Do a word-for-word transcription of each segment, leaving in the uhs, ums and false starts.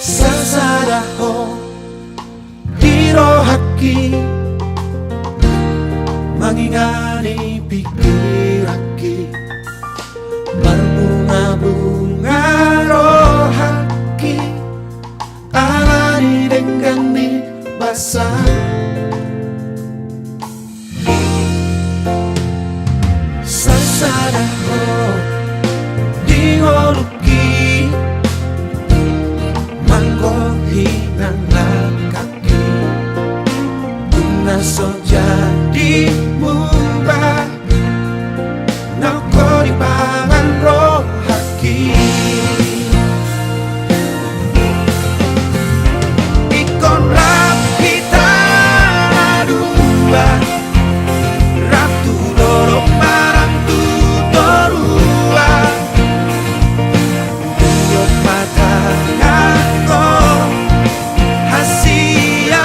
Sasada ho di rohangki, mangingani pingkiranki, marbunga-bunga rohangki, alani denggan ni basa. Sasada ho di ngolungki, manggohi nang langkangki, dung na so jadi muba, nang ho dipangan rohangki. Ingkon rap hita na dua, rap tu dolok manang tu toruan, dohot patangan ho hasian.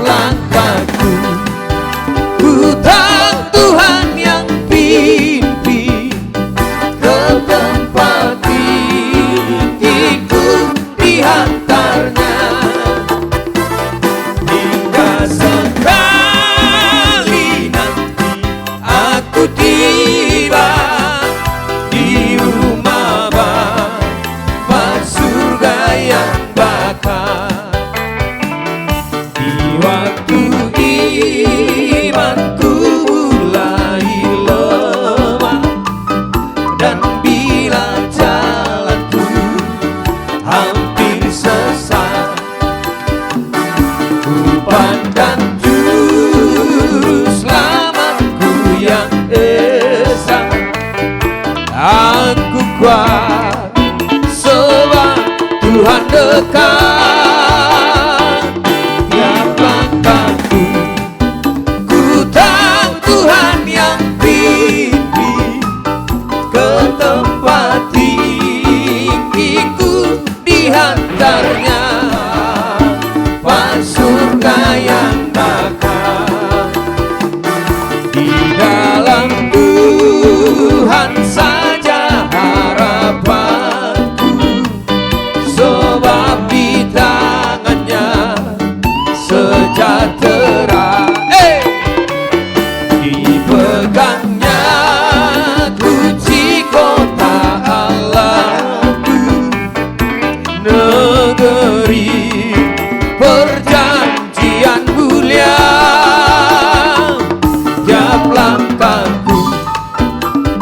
Langkahku, ku tahu Tuhan yang pimpin, ke tempat tinggi ku diantarnya. Hingga sekali nanti aku tiba di rumah Bapa surga yang bakal. Di waktu imanku mulai lemah, dan bila jalanku hampir sesat, ku pandang Juru Selamatku yang esa. Aku kuat, sebab Tuhan dekat. Tiap langkahku, ku tahu Tuhan yang pimpin, ke tempat tinggi ku diantarnya, Bapa surga yang bakal. Di dalam Tuhan saja harapanku, sebab di tangan-Nya sejahtera. Eh! Dipegang-Nya kunci kota Allahku, negeri perjanjian mulia. Tiap langkahku,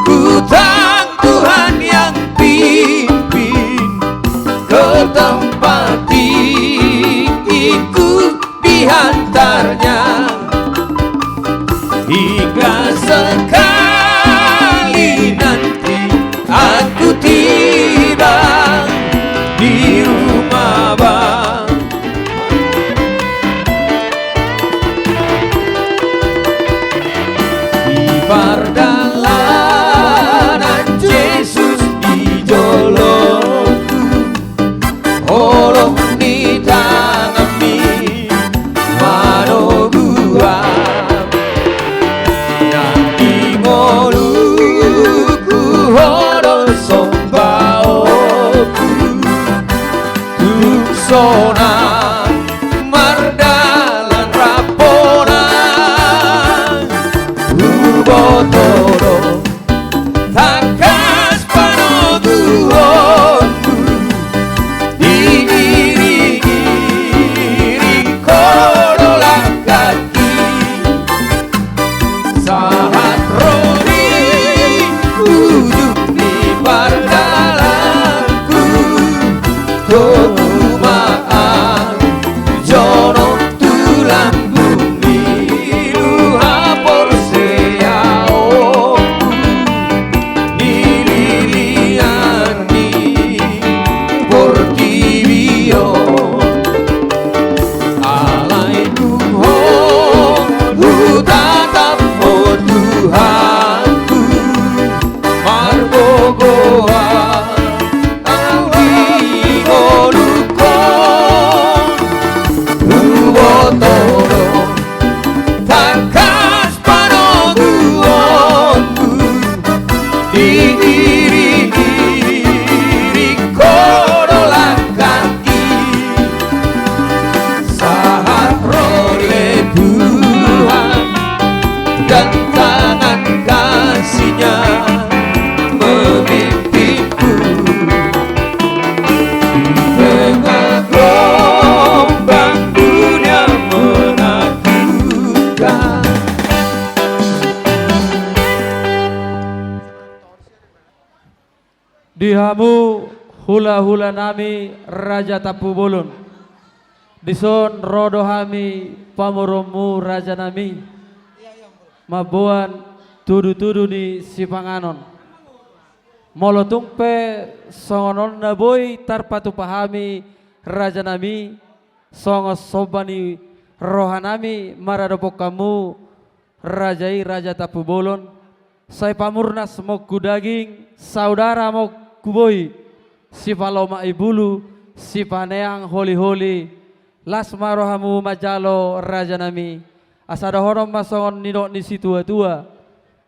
ku tahu Tuhan yang pimpin, ke tempat tinggi ku diantarnya. Hingga sekali nanti aku tiba di rumah Bapa. Di pardalanan Jesus di jolongku, holong ni tanganMi manogu ahu. Nang di ngolungku ho do sombaonku, tung sonang mardalan ramponan, huboto do tangkas panoguonku, diiring-iring Ho do langkahki, sahat ro di ujung ni pardalanan, togu ma ahu jonok tulang, bumi luha porseaonku, di lilian ni portibi on. Alai tung ho hutatap ho Tuhanku, margogoan ahu di ngolungkon, huboto do tangkas panoguonku, diiring-iring Ho do langkahki, sahat ro di Tuhan dan tangan kasih-Nya memimpinku. Di tengah gelombang dunia menakutkan. Di hamu hula-hula nami Raja Tampubolon. Dison ro do hami pamoruonmu raja nami, mamboan tudu-tudu ni sipanganon. Molo tung pe songon on na boi tarpatupa hami raja nami, songon somba ni roha nami maradophon hamu, raja i Raja Tampubolon, sai pamurnas mongku daging, saudara mongku boi, sipalomak i bulu, sipaneang holi-holi, Las ma rohamu manjalo, rajanami, asa dohonon ma songon nidok ni situatua: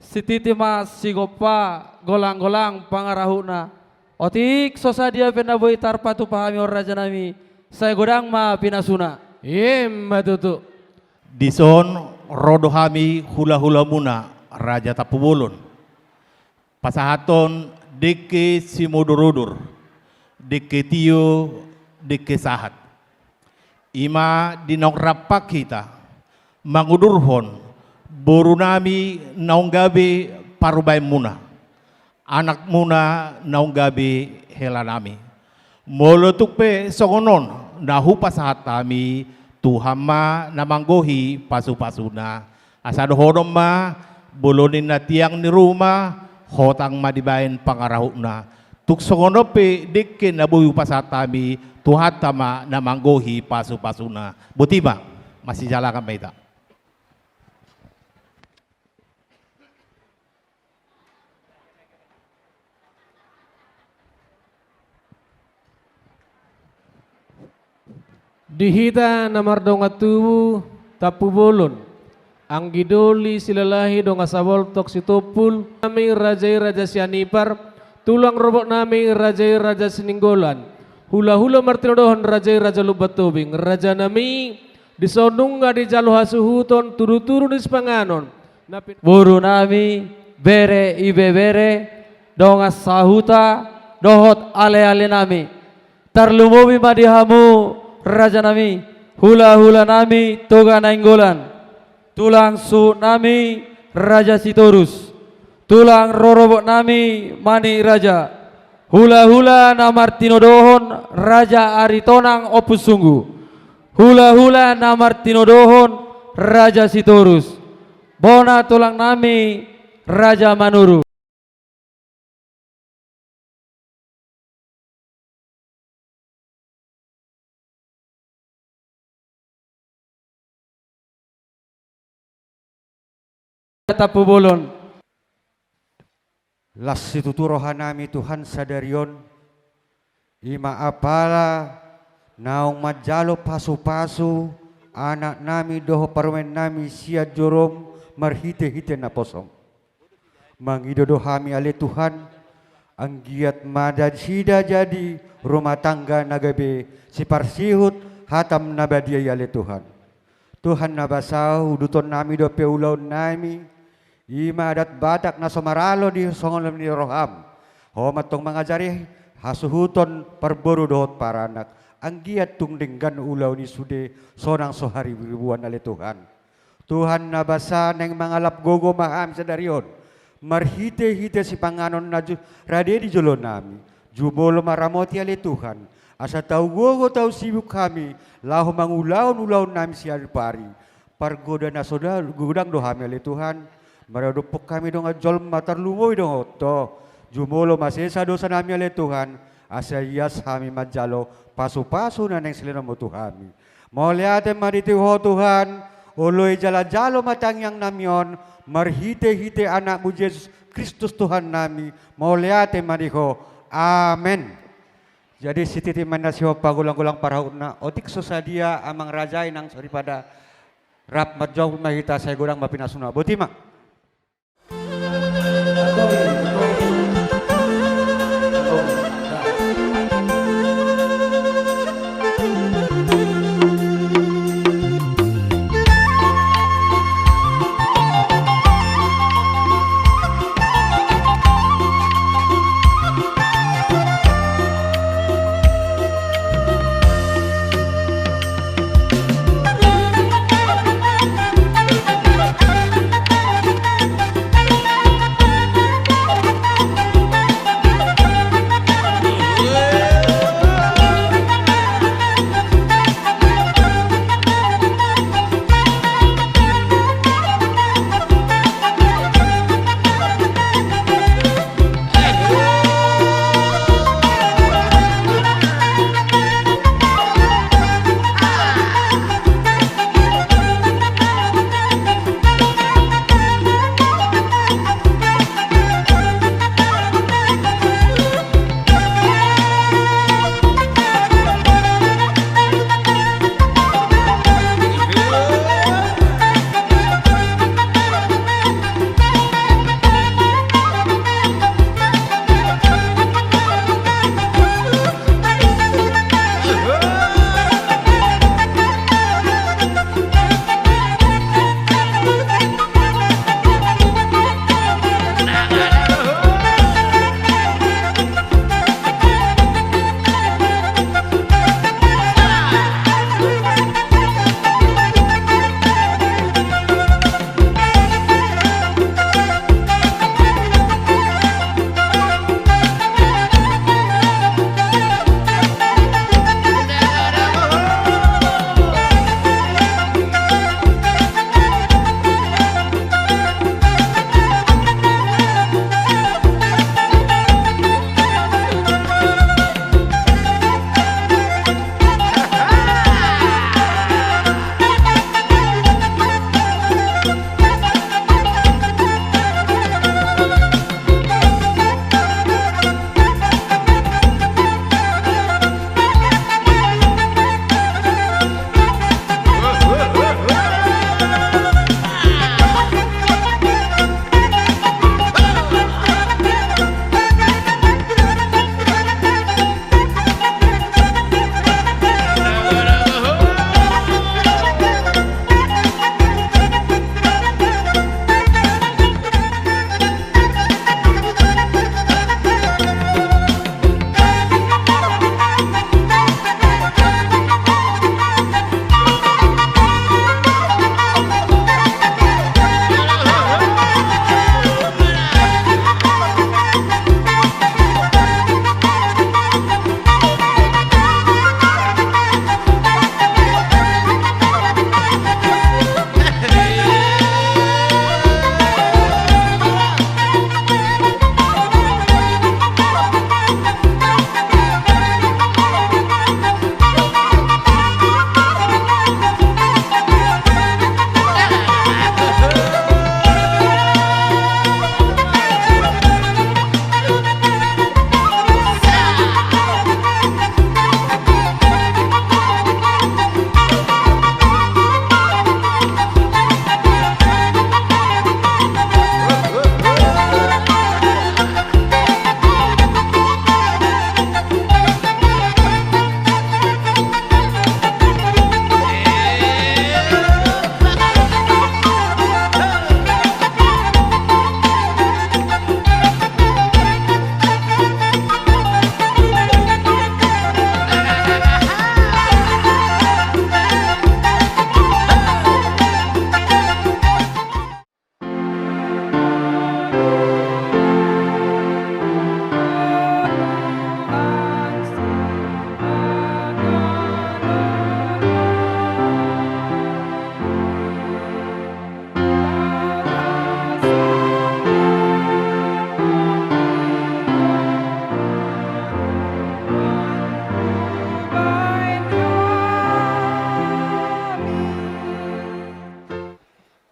Sititi ma sigompa, golanggolang pangarahutna. Otik so sadia pe na boi tarpatupa hami on, rajanami, sai godang ma pinasuna. I ma tutu. Dison ro do hami hulahulamuna, Raja Tampubolon, pasahathon dengke simodorodor, dengke tio, dengke sahat. I ma di naung rap hita mangudurhon borunami naung gabe parumaenmuna, anakmuna naung gabe helanami. Molo tung pe songon on na hupasahat hami, Tuhan ma na manggohi pasupasuna. Asa dohonon ma: Bolon ni na tiang ni ruma, hotang ma dibaen pangarahutna. Tung songon on pe dengke na boi hupasahat hami, Tuhanta ma na manggohi pasupasuna. Boti ma, masijalangan ma hita. Di hita na mardongan tubu Tampubolon, anggi doli Silalahi, dongan saboltok Sitompul, nami raja i Raja Sianipar, tulang rorobot nami raja i Raja Sininggolan, hulahula martinodohon raja i Raja Lumbantombing, rajanami, dison nunga dijalo hasuhuton tudutudu ni sipanganon, na pin- borunami, bere ibebere, dongan sahuta, dohot alealenami. Tarlumobi ma di hamu, rajanami, hulahulanami Toga Nainggolan, tulang suhutnami Raja Sitorus, tulang rorobotnami Manik Raja, hulahula na martinodohon Raja Aritonang Ompu Sunggu, hulahula na martinodohon Raja Sitorus, bona tulangnami Raja Manurung. Tampubolon. Las situtu rohanami, Tuhan, sadari on, i ma apala naung manjalo pasupasu anaknami dohot parumaennami sian joro on marhitehite naposam. Mangido do hami, ale Tuhan, anggiat ma nasida jadi rumah tangga na gabe siparsihut hatam na badia i, ale Tuhan. Tuhan na basa, udutonnami dope ulaonnami, i ma adat Batak na so maralo di songon ni roham. Ho ma antong mangajari hasuhuton parboru dohot paranak, anggiat tung denggan ulaon i sude sonang so hariburibuan, ale Tuhan. Tuhan na basa, naeng mangalap gogo ma hami sadari on marhitehite sipanganon na ju-, rade di jolonami. Jumolo ma ramoti, ale Tuhan, asa tau gogo tau sibuk hami laho mangulahon ulaonnami sian pari. Pargoda na so da-, godang do hami, ale Tuhan, maradophon hami dongan jolma, tarlumobi dongan tontu. Jumolo ma sesa dosanami, ale Tuhan, asa ias hami manjalo pasupasu na naeng sileanonmu tu hami. Mauliate ma di tu Ho, Tuhan, oloi jala jalo ma tangiangnami on marhitehite Anakmu Jesus Kristus Tuhannami. Mauliate ma di Ho. Amen. Jadi sititi ma na sihompa, golanggolang pangarahutna. Otik so sadia, amang raja i, nang soripada, rap manjou ma hita, sai godang ma pinasuna. Boti ma.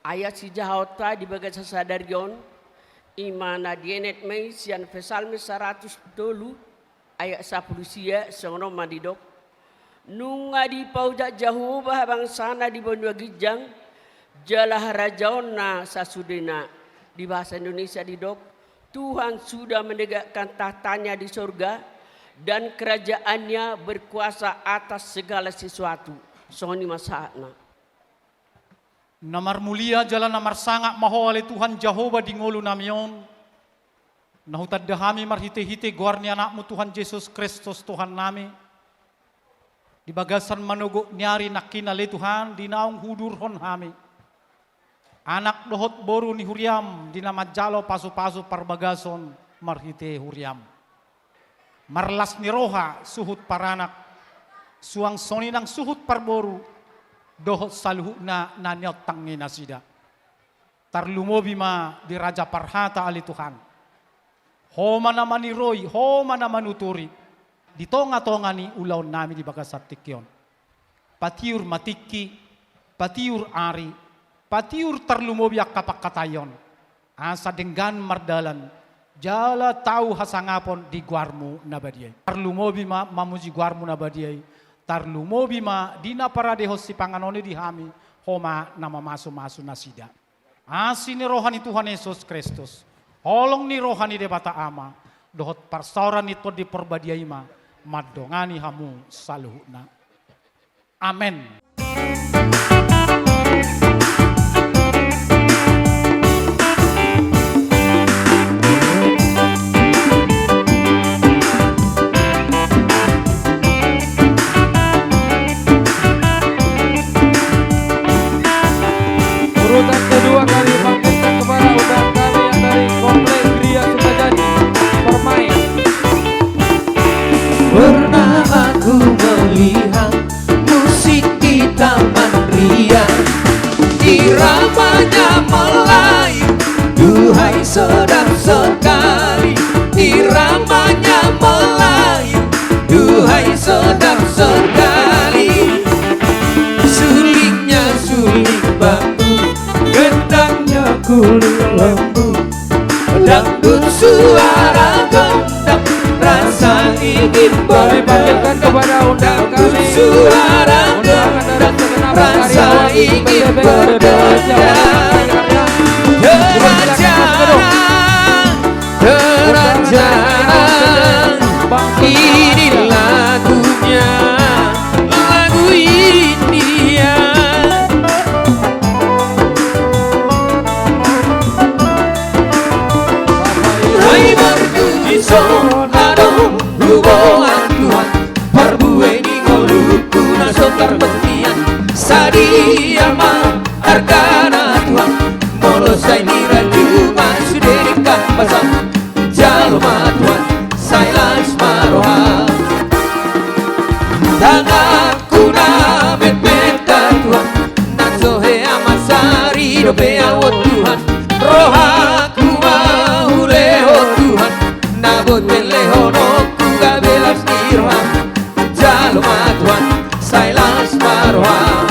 Ayat sijahaonta di bagasan sadari on, i ma na dienet ma i sian Psalmen saratus tolu ayat sampulu sia, songon on ma didok: Nunga dipaojak Jahowa habangsana di banua ginjang, jala harajaonna sasudena. Di bahasa Indonesia didok: Tuhan sudah menegakkan tahtanya di sorga, dan kerajaannya berkuasa atas segala sesuatu. Songon i ma sahatna. Na marmulia jala na marsangap ma Ho ale Tuhan Jahowa di ngolunami on, na hutanda hami marhitehite goar ni Anakmu Tuhan Jesus Kristus Tuhannami, di bagasan manogot ni ari nangkin ale Tuhan, di naung hudurhon hami anak dohot boru ni huriam di na manjalo pasupasu parbagason marhite huriam. Marlas ni roha suhut paranak, suang songon i nang suhut parboru, dohot saluhutna na niontang ni nasida. Tarlumobi ma di raja parhata ale Tuhan. Ho ma na maniroi, Ho ma na manuturi di tongatonga ni ulaonnami di bagasan tingki on. Patiur ma tingki, patiur ari, patiur tarlumobi angka pangkataion, asa denggan mardalan jala tau hasangapon di goarmu na badia i. Tarlumobi ma mamuji goarmu na badia i, tarlumobi ma di na paradehon sipanganon i di hami, Ho ma na mamasumasu nasida. Asi ni roha ni Tuhan Jesus Kristus, holong ni roha ni Debata Ama, dohot parsaoran ni Tondi Parbadia i ma mandongani hamu saluhutna. Amen. Urutan kedua kami panggilkan kepada undangan kami yang dari Komplek Gereja Sukajadi, Permai. Pernah aku melihat musik di Taman Ria, iramanya melayu, duhai sedap sekali. Iramanya melayu, duhai sedap sekali. Sulingnya suling bambu, gendangnya kulit lembu. Dangdut suara gendang, rasa ingin bermain. Kami panggilkan kepada undangan kami, dangdut suara gendang, rasa ingin bermain. Kerajaan, kerajaan, ini lagunya, lagu India. Hai merdu dison adong huboan Tuhan, parbue ni ngolungku na so tarpangkian. Sadia ma argana Tuhan, molo sai nira juma sude denggan basa. Jalo ma Tuhan, sai las ma roha. Tanganku na metmet da Tuhan, na so hea mansari dope ahu Tuhan. Rohangku ma hulehon Tuhan, na boi pelehononku gabe las ni roha. Jalo ma Tuhan, sai las ma roha.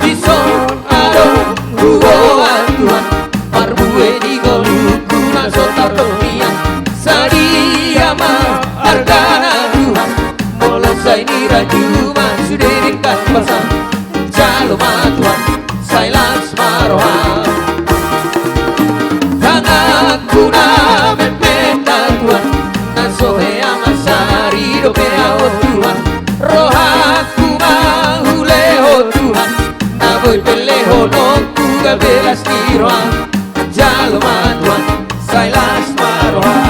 Dison adong huboan Tuhan, parbue ni ngolungku na so tarpangkian. Sadia ma argana Tuhan, molo sai nira juma sude denggan basa. Jalo ma Tuhan, sai las ma roha. Tanganku na metmet da Tuhan, na so hea mansari dope ahu Tuhan. Rohangku ma hulehon Tuhan, na boi pelehononku gabe las ni roha. Jalo ma Tuhan, sai las ma roha.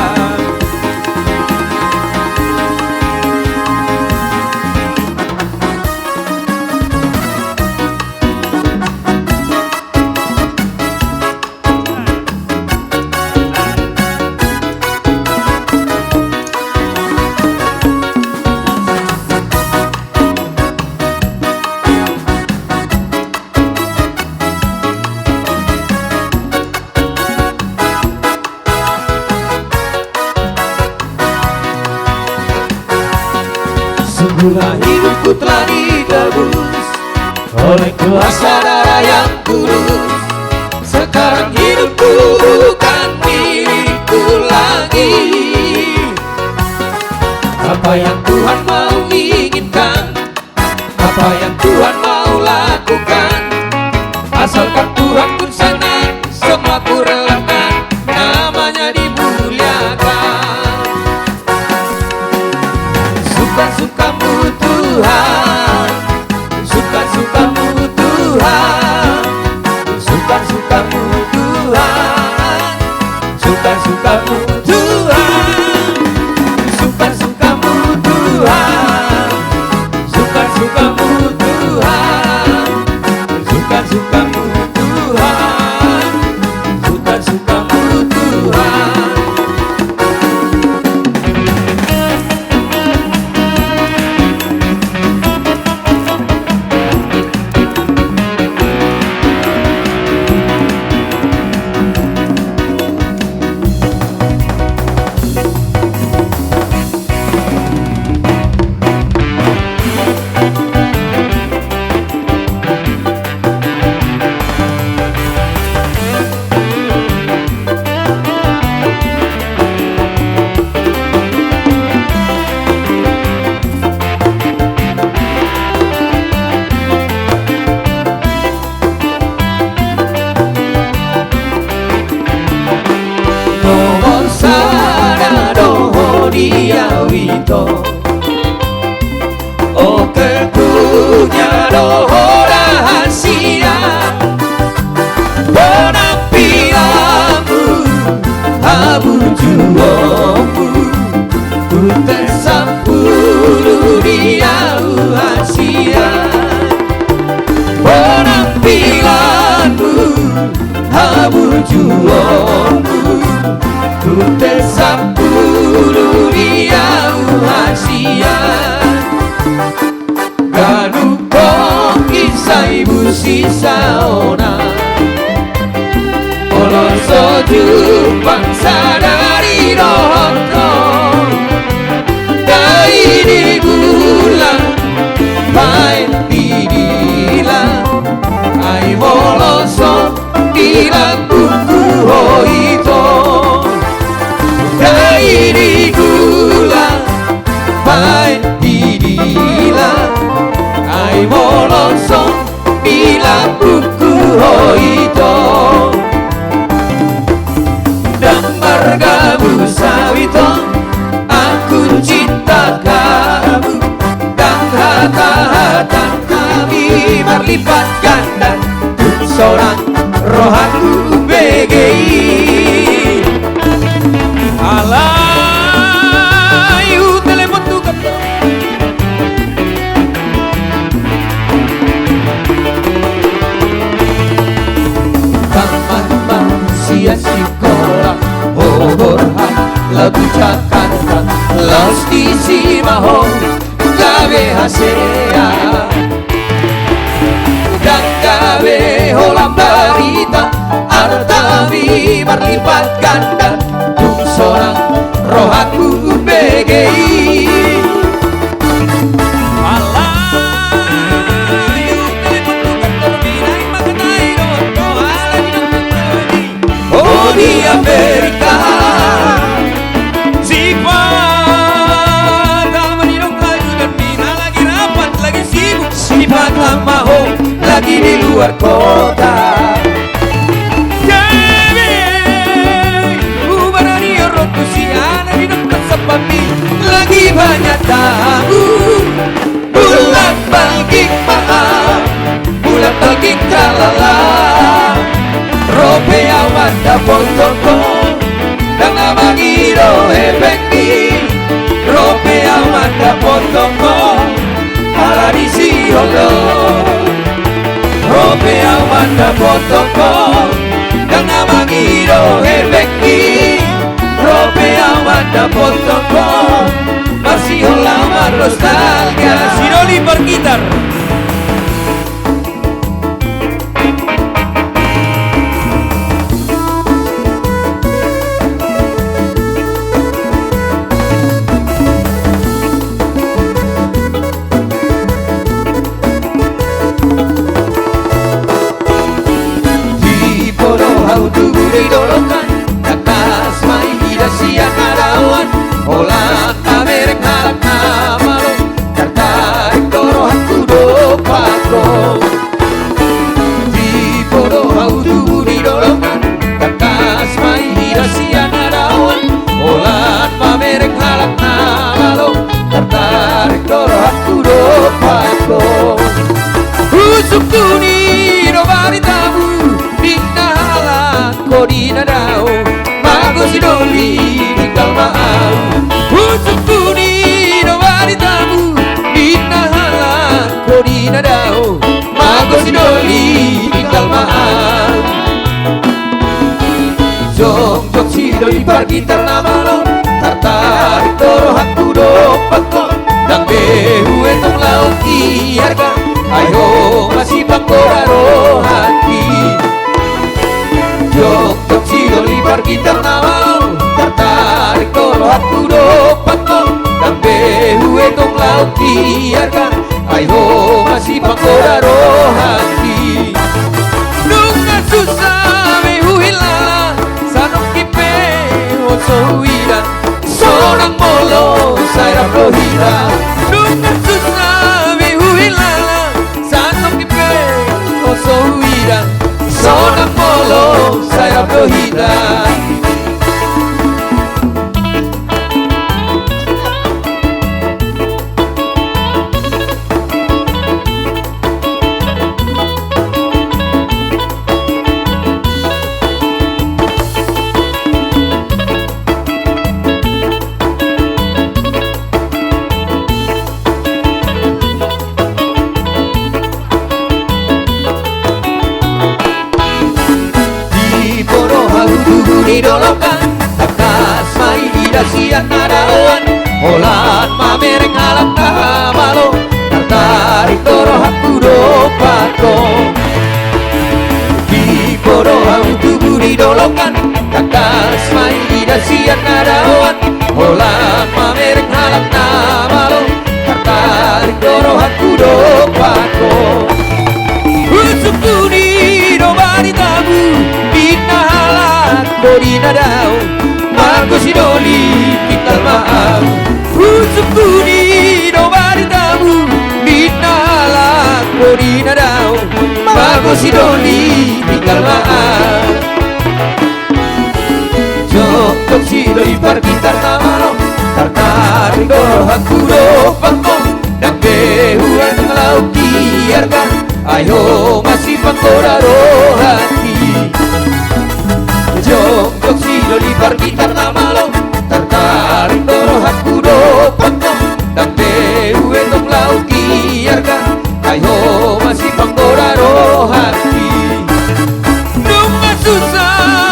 Sudah hidupku telah ditebus oleh kuasa darah yang kudus. Sekarang hidupku bukan milikku lagi. Apa yang Tuhan mau inginkan, apa yang Tuhan mau lakukan, asalkan Tuhan pun senang, semua ku relakan, namanya dimuliakan. Suka-sukamu Tuhan, suka-sukamu Tuhan, suka-sukamu Tuhan, suka-sukamu Tuhan, suka-sukamu Tuhan, suka-sukamu Tuhan, suka-sukamu Tuhan, suka-sukamu Tuhan. Nomor sada do ho di au ito. Oke, punya do ho rahasia. Penampilanmu, habujuonmu, pute sampulu di au hasian. Penampilanmu, habujuonmu, pute sampulu di au hasian. Ganup ho i sai busi saona. Olo so jumpang sadari dohot ho. Dai di gula, baen di dila. Ai molo so dilambungku ho ito. Dai di gula, baen di dila. Ai molo so dilambungku ho ito. Ndang margabus au ito, aku cinta kamu. Ndang hata-hata nami marlipat ganda, tung sonang rohangku bege i. Alai hutelepon tu kantor. Tamat ma sian sikola, ho Borhan laho tu Jakarta, laos disi ma ho gabe hasea. Ndang gabe holan barita, artami marlipat ganda, tung sonang rohangku bege i. Alai hutelepon tu kantor, binaen ma hata i dohot ho, ala di nang ho di Amerika. Sipata ma nidok haju dan mina lagi rapat, lagi sibuk. Sipata ma ho lagi di luar kota. Gabe hubarani on ro tusi, ala nidok na sampammi lagi banyak tamu. Bulan balging maaf, bulan balging kalala. Ro pe au mandapothon ho, ndang na mangido hepengmi. Ro pe au mandapothon ho, ala ni sihol do. Ro pe au mandapothon ho, ndang na mangido hepengmi. Ro pe au mandapothon ho, masihol au marnostalgia. Si Doli pargitar. Hudompakhon. Husungkuni do baritamu, ninna halak ho di na dao, mago sidoli tinggal ma au. Husungkuni do baritamu, ninna halak ho di na dao, mago sidoli tinggal ma au. Jongjong sidoli pargitar na malo, tartarik do rohangku dompakkon. Ndang be huetong laho di arga, ai ho ma sipanggoda rohangki. Jongjong sidoli pargitar na malo, tartarik do rohangku dompakkon. Ndang be huetong laho di arga, ai ho ma sipanggoda rohangki. Nunga susa be huhilala, sanongkin pe ho so huida, sonang molo sai rap do hita. Nunga susa be huhilala, sanongkin pe ho so huida, sonang molo sai rap do hita. Dipodo ahu tubu di dolok an, tangkas ma iida sian na daoan, holan mamereng halak na malo, tartarik do rohangku dompakkon. Dipodo ahu tubu di dolok an, tangkas ma iida sian na daoan, holan mamereng halak na malo, tartarik do rohangku dompakkon. Husungkuni do baritamu, ninna halak ho di na dao, mago sidoli tinggal ma au. Husungkuni do baritamu, ninna halak ho di na dao, mago sidoli tinggal ma au. Jongjong sidoli pargitar na malo, tartarik do rohangku dompakkon. Ndang be huetong laho di arga, ai ho ma sipanggoda rohangki. Jongjong sidoli pargitar na malo, tartarik do rohangku dompakkon. Ndang be huetong laho di arga, ai ho ma sipanggoda rohangki. Nunga susa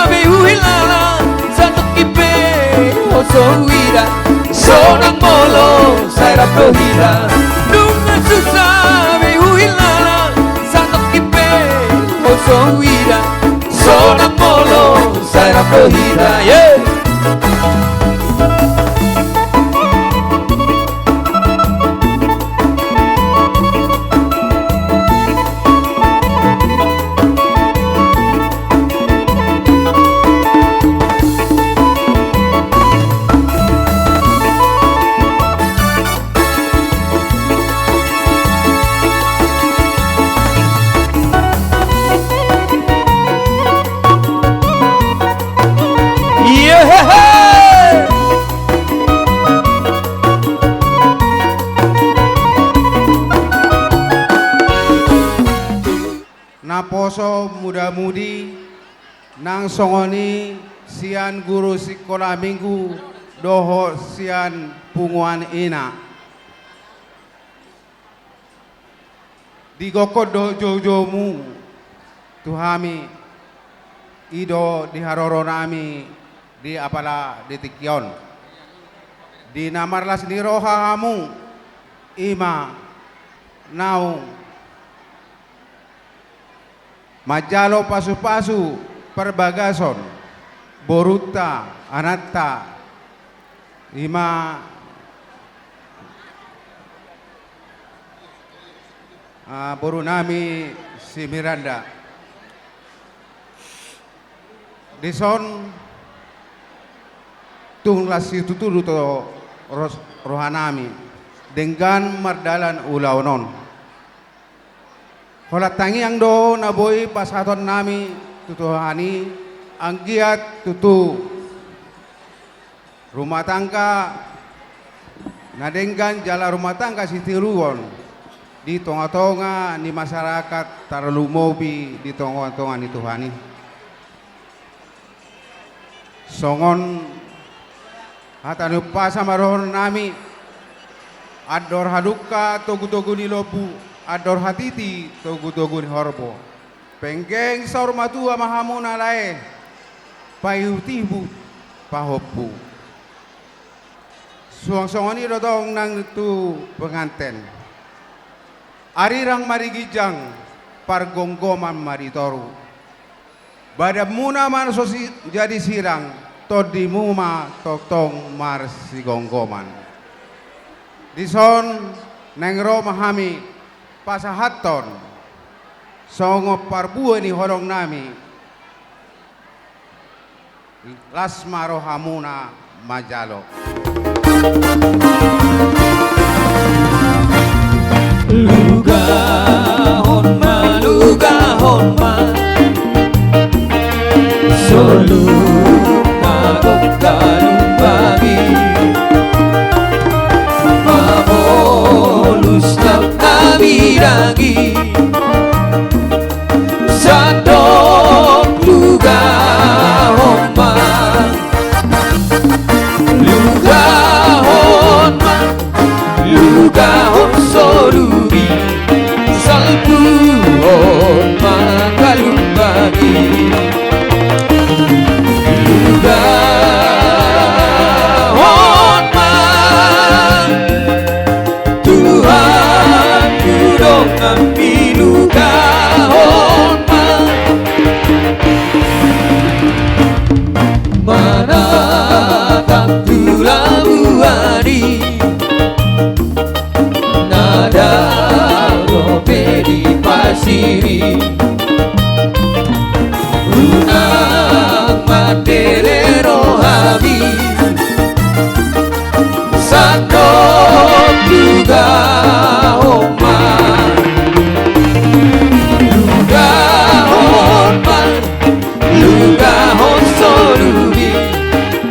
be huhilala, sanongkin pe ho so huida, sonang molo sai rap do hita. Nunga susa be huhilala, sanongkin pe ho so huida, sonang molo sai rap do hita. Yeah. Yehehe! Naposo muda-mudi, nang songon i sian guru sikola minggu dohot sian punguan ina. Digokhon do joujoumu tu hami, i do di haroronami di apala di tingki on. Di na marlas ni roha hamu, i ma naung manjalo pasupasu parbagason borunta, ananta, i ma, ah, borunami si Miranda. Dison tung las situtu do ro-, rohanami denggan mardalan ulaon on. Holan tangiang do na boi pasahatonnami tu Tuhan i, anggiat tutu rumah tangga na denggan jala rumah tangga sitiruon di tonga-tonga ni masyarakat, tarlumobi di tonga-tonga ni Tuhan i. Songon hata ni umpasa ma dohonon nami: Andor hadungka togu-togu ni lombu, andor hatiti togu-togu ni horbo. Penggeng saur matua ma hamu na lae, paihut-ihut pahompu. Suang songon i do tong nang tu penganten. Arirang ma di ginjang, pargomgoman ma di toru. Badanmuna ma na so si-, jadi sirang, tondimu ma tongtong marsigomgoman. Dison naeng ro ma hami pasahathon songon parbue ni holong nami. Las ma rohamuna manjalo. Lugahon ma, lugahon ma, solu ma gok kalumbangi, mamolus na bidang i. Sandok lugahon ma, lugahon ma, lugahon solubi, salpuhon ma kalumbangi. Lugahon ma, Tuhan, tu donganmi lugahon ma. Manatap tu labuan i, na dao dope dipasiri. Unang mandele rohami, sandok lugahon ma, lugahon ma, lugahon solubi,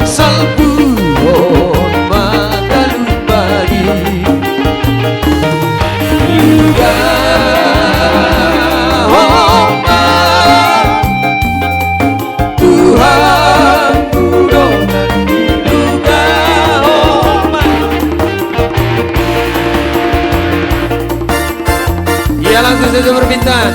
salpuhon ma kalumbangi. Lugahon ma, Tuhan, tu donganmi lugahon ma. Ya, langsung saja permintaan.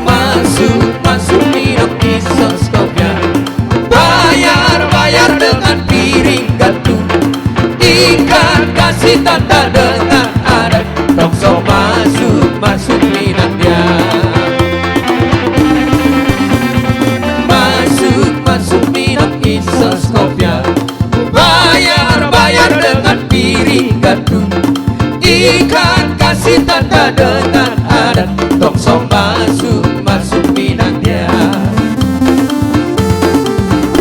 Masuk, masuk minum Insos Kopiar. Bayar, bayar dengan piring gandum. Ikat kasih tanda dengan adat. Tong so masuk, masuk minum dia. Masuk, masuk minum Insos Kopiar. Bayar, bayar dengan piring gandum. Ikat kasih tanda dengan adat. Tong so masuk, masuk minum dia.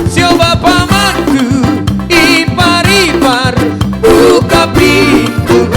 Siapa pamanku, ipar-ipar, buka pintu.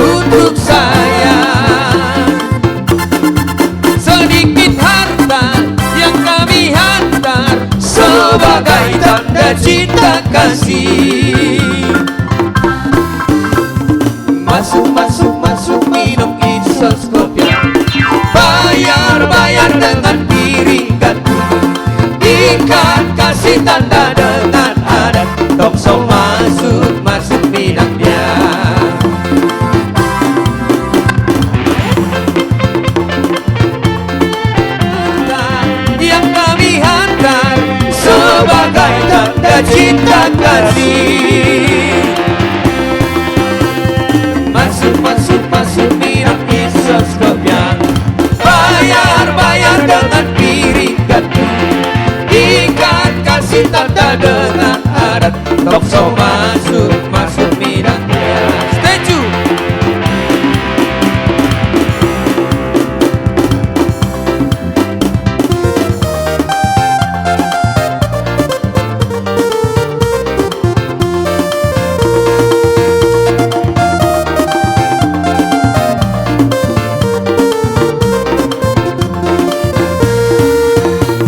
So masuk, masuk, minang dia. Stay tune.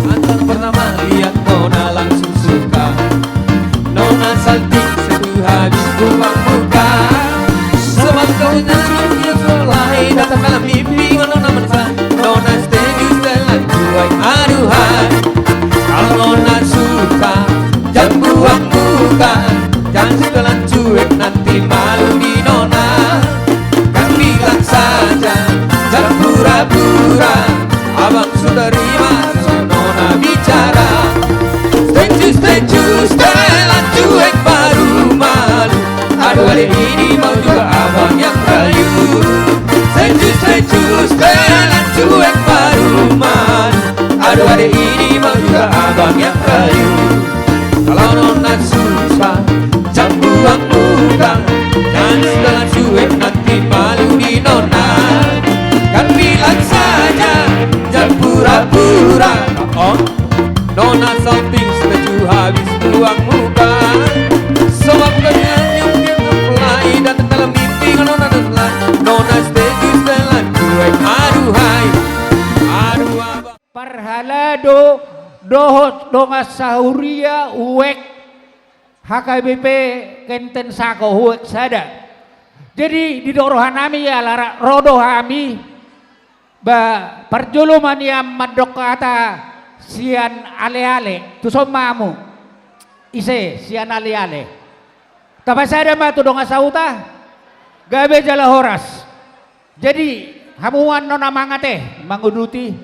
Antar pertama lihat nona langsung suka. Nona salting seduha habis buang muka. Sebab kau nyanyi mulai datang dalam mimpi nona merasa. Nona setuju setelan cuek, aduhai. Kalau nona suka, jangan buang muka. Jangan setelan cuek, nanti malu di nona. Kan bilang saja, jangan pura-pura. Abang sudah terima, nona bicara. Setuju, setuju, setelan cuek baru malu. Aduh, adek ini mau juga abang yang rayu. Setuju, setuju, setelan cuek baru malu. Aduh, adek ini mau juga abang yang rayu. Kalau nona susah, jangan buang muka. Jangan setelan cuek, nanti malu di nona. Kan bilang saja, jangan pura-pura. Oh. Nona salting setuju habis buang muka. Sebab kau nyanyi mulai datang dalam mimpi nona. Nona setuju setelan cuek, aduhai. Aduh, abang. Parhalado dohot dongan sahuria uek H K B P Kenten Sako, uek sada. Jadi didok rohanami ala ra-, ro do hami. Ba, parjolo ma nian mandok hata sian aleale, tuson ma hamu. Ise sian aleale. Tapasada ma tu dongan sahuta, gabe jala horas. Jadi, hamu annon amang ate, manguduti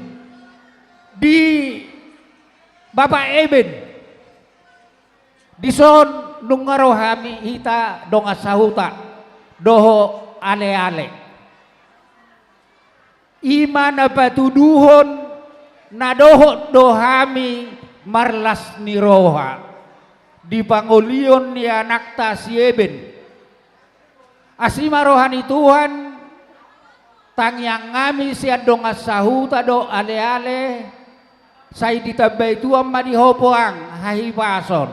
di Bapak Eben. Dison nunga ro hami hita dongan sahuta dohot aleale. I ma na patuduhon na dohot do hami marlas ni roha di pangolion ni anakta si Eben. Asi ma roha ni Tuhan, tangiang hami sian dongan sahuta dohot aleale, sai ditambai Tuhan ma di ho puang hahipason.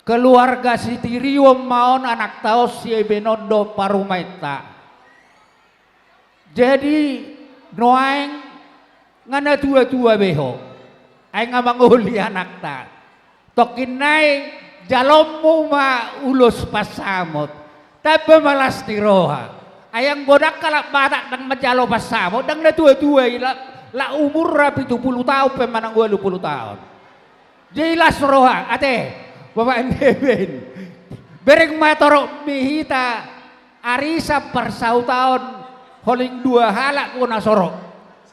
Keluarga sitirion ma on anakta on si Eben on dohot parumaenta. Jadi, nuaeng nga na tua-tua be ho. Ai nga mangoli anakta. Tongkin nai jaloonmu ma ulos pansamot. Tamba ma las ni roha. Ai anggo ndang halak Batak ndang manjalo pansamot, ndang na tua-tua i, la, la umurna pitu pulu taon pe manang ualu pulu taon. Jadi las roha, ate, Bapak ni Eben. Bereng ma torop ni hita arisan parsahutaon holing dua halak do na sorop.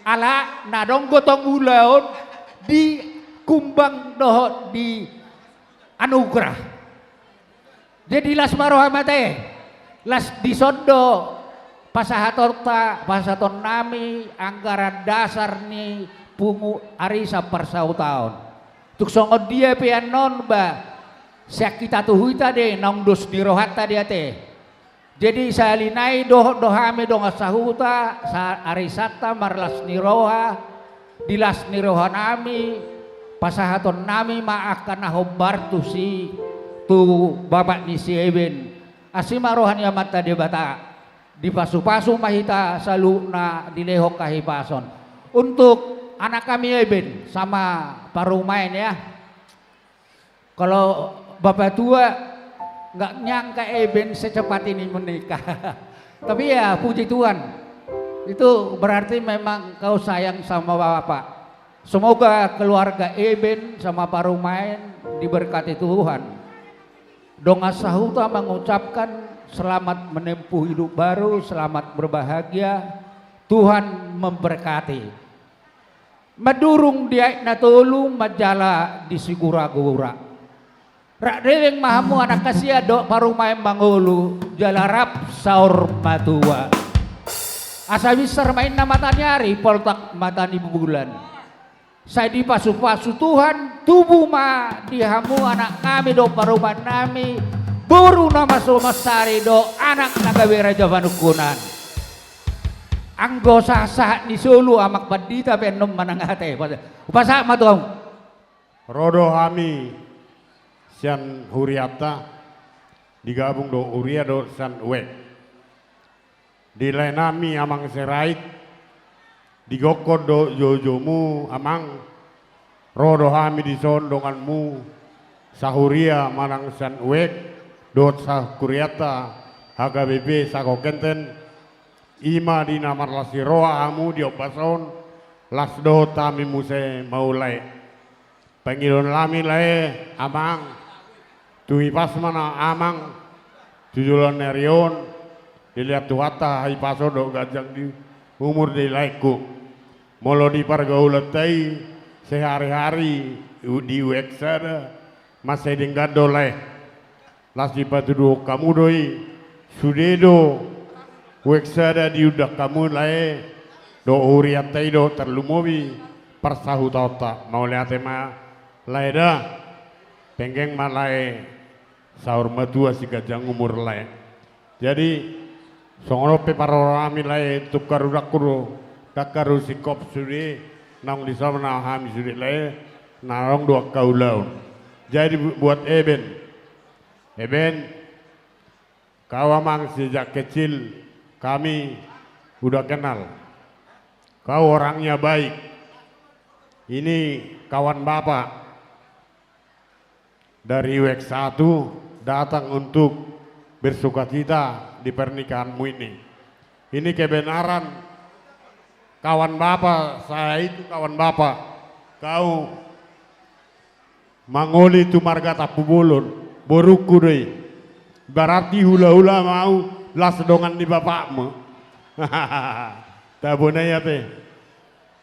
Ala na adong gotong ulaon di kumbang dohot di anugrah. Jadi las ma roha, ate. Las dison do pasahatonta, pasahatonnami anggaran dasar ni pungu arisan parsahutaon. Tung songon dia pe annon ba, sian hita tu hita do i naung dos ni rohanta do i, ate. Jadi sahali nai dohot do hami dongan sahuta, sa-, arisanta marlas ni roha, di las ni rohanami, pasahatonnami ma angka na hombar tusi, tu bapak ni si Eben. Asi ma roha ni Amanta Debata, dipasu-pasu ma hita saluhutna dilehon hahipason. Untuk anak hami Eben sama parumaen ya. Kalau bapak tua nggak nyangka Eben secepat ini menikah. Tapi ya, puji Tuhan. Itu berarti memang kau sayang sama bapak. Semoga keluarga Eben sama parumaen diberkati Tuhan. Dongan sahuta mengucapkan selamat menempuh hidup baru, selamat berbahagia. Tuhan memberkati. Madurung di aek na tolu, manjala di sigura-gura. Rap debeng ma hamu anak hasian dohot parumaen mangolu, jala rap saur matua. Asa binsar ma inna mata ni ari, poltak mata ni bulan. Sai dipasupasu Tuhan, tubu ma di hamu anak nami dohot parumaen nami, boru na marsomasari dohot anak na gabe raja panungkunan. Anggo sahat-sahat ni solu Amang Pandita pe annon manang aha, hupasahat ma tu hamu. Ro do hami sian hurianta, digabung do huria dohot sian U E K. Di lae nami Amang Sirait, di gokhon dohot joujoumu Amang, ro do hami dison donganmu, sahuria manang sian U E K, dohot sahurianta H K B P Sagokhenten, i ma di na marlas ni roha hamu di ombas on, las dohot hami muse ma, lae. Pangidoan nami lae Amang, tu hipas ma na Amang, tu joloan ni ari on, dilehon Tuhanta hahipason dohot ganjang ni umur di laengku. Molo di pargaulanta i sehari-hari di U E K sada, mansai denggan do lae. Las dipatuduhon hamu do i, sude do U E K sada diundang hamu lae, dohot hurianta i dohot tarlumobi parsahutaonta. Mauliate ma lae da, penggeng ma lae saur matua siganjang umur lae. Jadi songon on pe parroha nami lae, tung haru dangku do, dang haru singkop sude, naung dison ma hami sude lae, naung do angka ulaon. Jadi bu-, buat Eben, Eben, kau Amang sejak kecil kami udah kenal. Kau orangnya baik. Ini kawan Bapak dari U E K satu datang untuk bersukacita di pernikahanmu ini. Ini kebenaran, kawan Bapak, saya itu kawan Bapak. Kau mangoli tu marga Tampubolon, borungku do i. Berarti hulahula ma au, las dongan ni bapakmu. Tabo nai ate.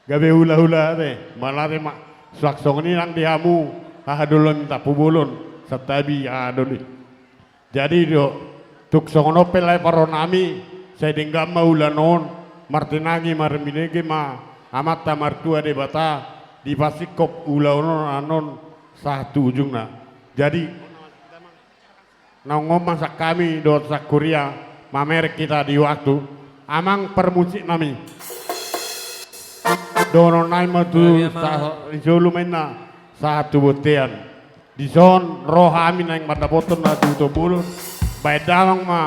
Gabe hulahula ate. Mauliate ma. Suang songon i nang di hamu, haha doli ni Tampubolon, santabi haha doli. Jadi do, tung songon on pe lae parroha nami, sai denggan ma ulaon on, martinangi marminege ma Amanta Martua Debata, dipasingkop ulaon on annon sahat tu ujungna. Jadi naung on ma sian hami dohot sian huria, mamereng hita di waktu. Amang parmusik nami, dohonon nami ma tu, iya, Amang, sa-, di solu ma inna sahat tu bontean. Dison ro hami naeng mandapothon na tu Tampubolon. Baen damang ma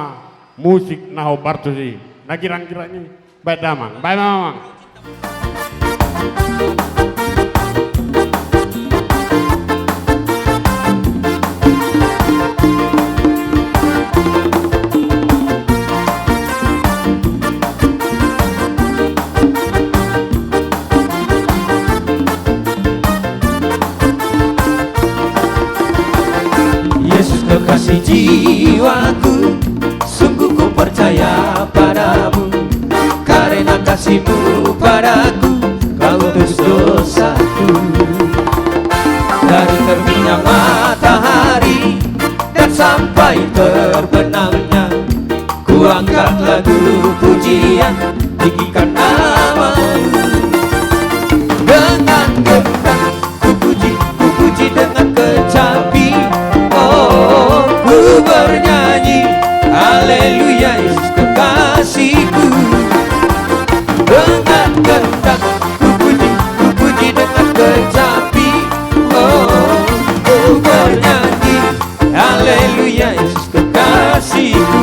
musik na hombar tusi, na girang-girang i. Baen damang, baen damang. Yesus kekasih jiwaku, sungguh ku percaya padamu, karena kasih-Mu padaku, Kau tebus dosaku. Dari terbitnya matahari dan sampai terbenamnya, ku angkat lagu pujian, tinggikan nama-Mu. Dengan gendang ku puji, ku puji dengan kecapi. Oh, ku bernyanyi, haleluya, Yesus kekasihku. Dengan gendang ku puji, ku puji dengan kecapi. Oh, ku bernyanyi, haleluya, Yesus kekasihku.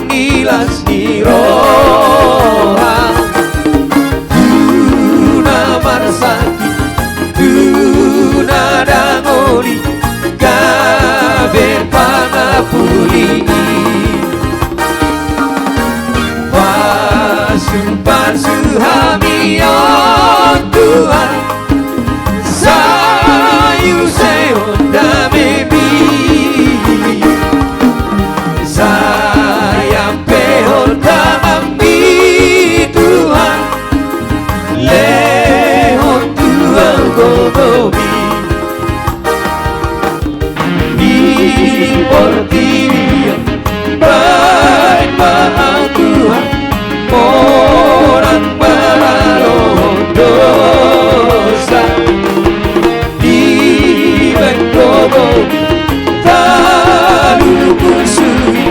ni las ni roha. Tu na marsakit, tu na dangoli, gabe pangapuli. Pasu-pasu hami, o Tuhan, sai use on damemi. Sai ampehon tanganmi, Tuhan, lehon tu au gogomi. Di portibi on, baen ma au, Tuhan, monang maralohon dosa. Dibaen gogomi, talu husui,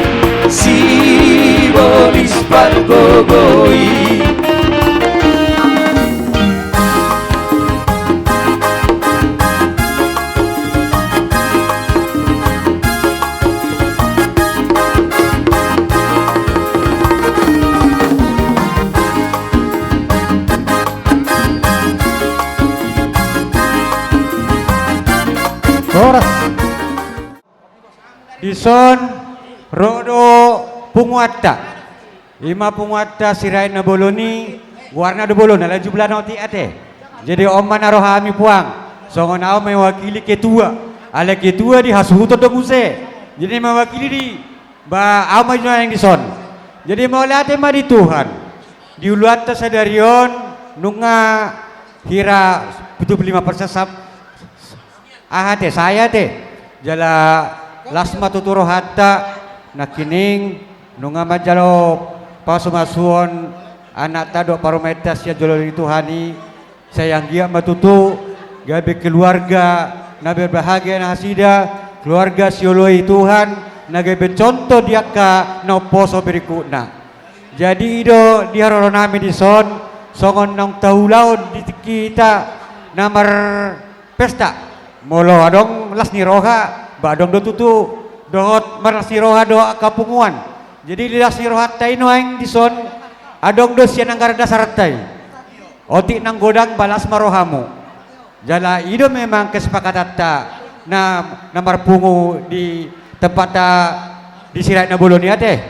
sibolis pargogoi. Horas. Dison ro do punguanta. I ma punguanta Sirait Na Bolon i, goarna do bolon, alai jumlahna otik ate. Jadi on ma na ro hami puang, songon au mewakili ketua. Alai ketua di hasuhuton do muse. Jadi mewakili di, ba, au ma i nuaeng dison. Jadi mauliate ma di Tuhan. Di uluanta sadari on nunga hira pitu pulu lima persen sap-, aha ate, sae ate. Jala las ma tutu rohanta nangkining nunga manjalo pasu-pasuon anakta dohot parumaenta sian jolo ni Tuhan i. Sai anggiat ma tutu gabe keluarga na berbahagia nasida, keluarga sioloi Tuhan, na gabe contoh di angka na umposo berikutna. Jadi i do di haroro nami dison, songon naung taulahon di tingki hita na marpesta. Molo adong las ni roha, ba adong do tutu dohot marlas ni roha dohot angka punguan. Jadi di las ni rohanta i nuaeng dison, adong do sian anggaran dasaranta i. Otik nang godang ba las ma rohamu. Jala i do memang kesepakatanta na, na marpungu di tempatta di Sirait Na Bolon i ate.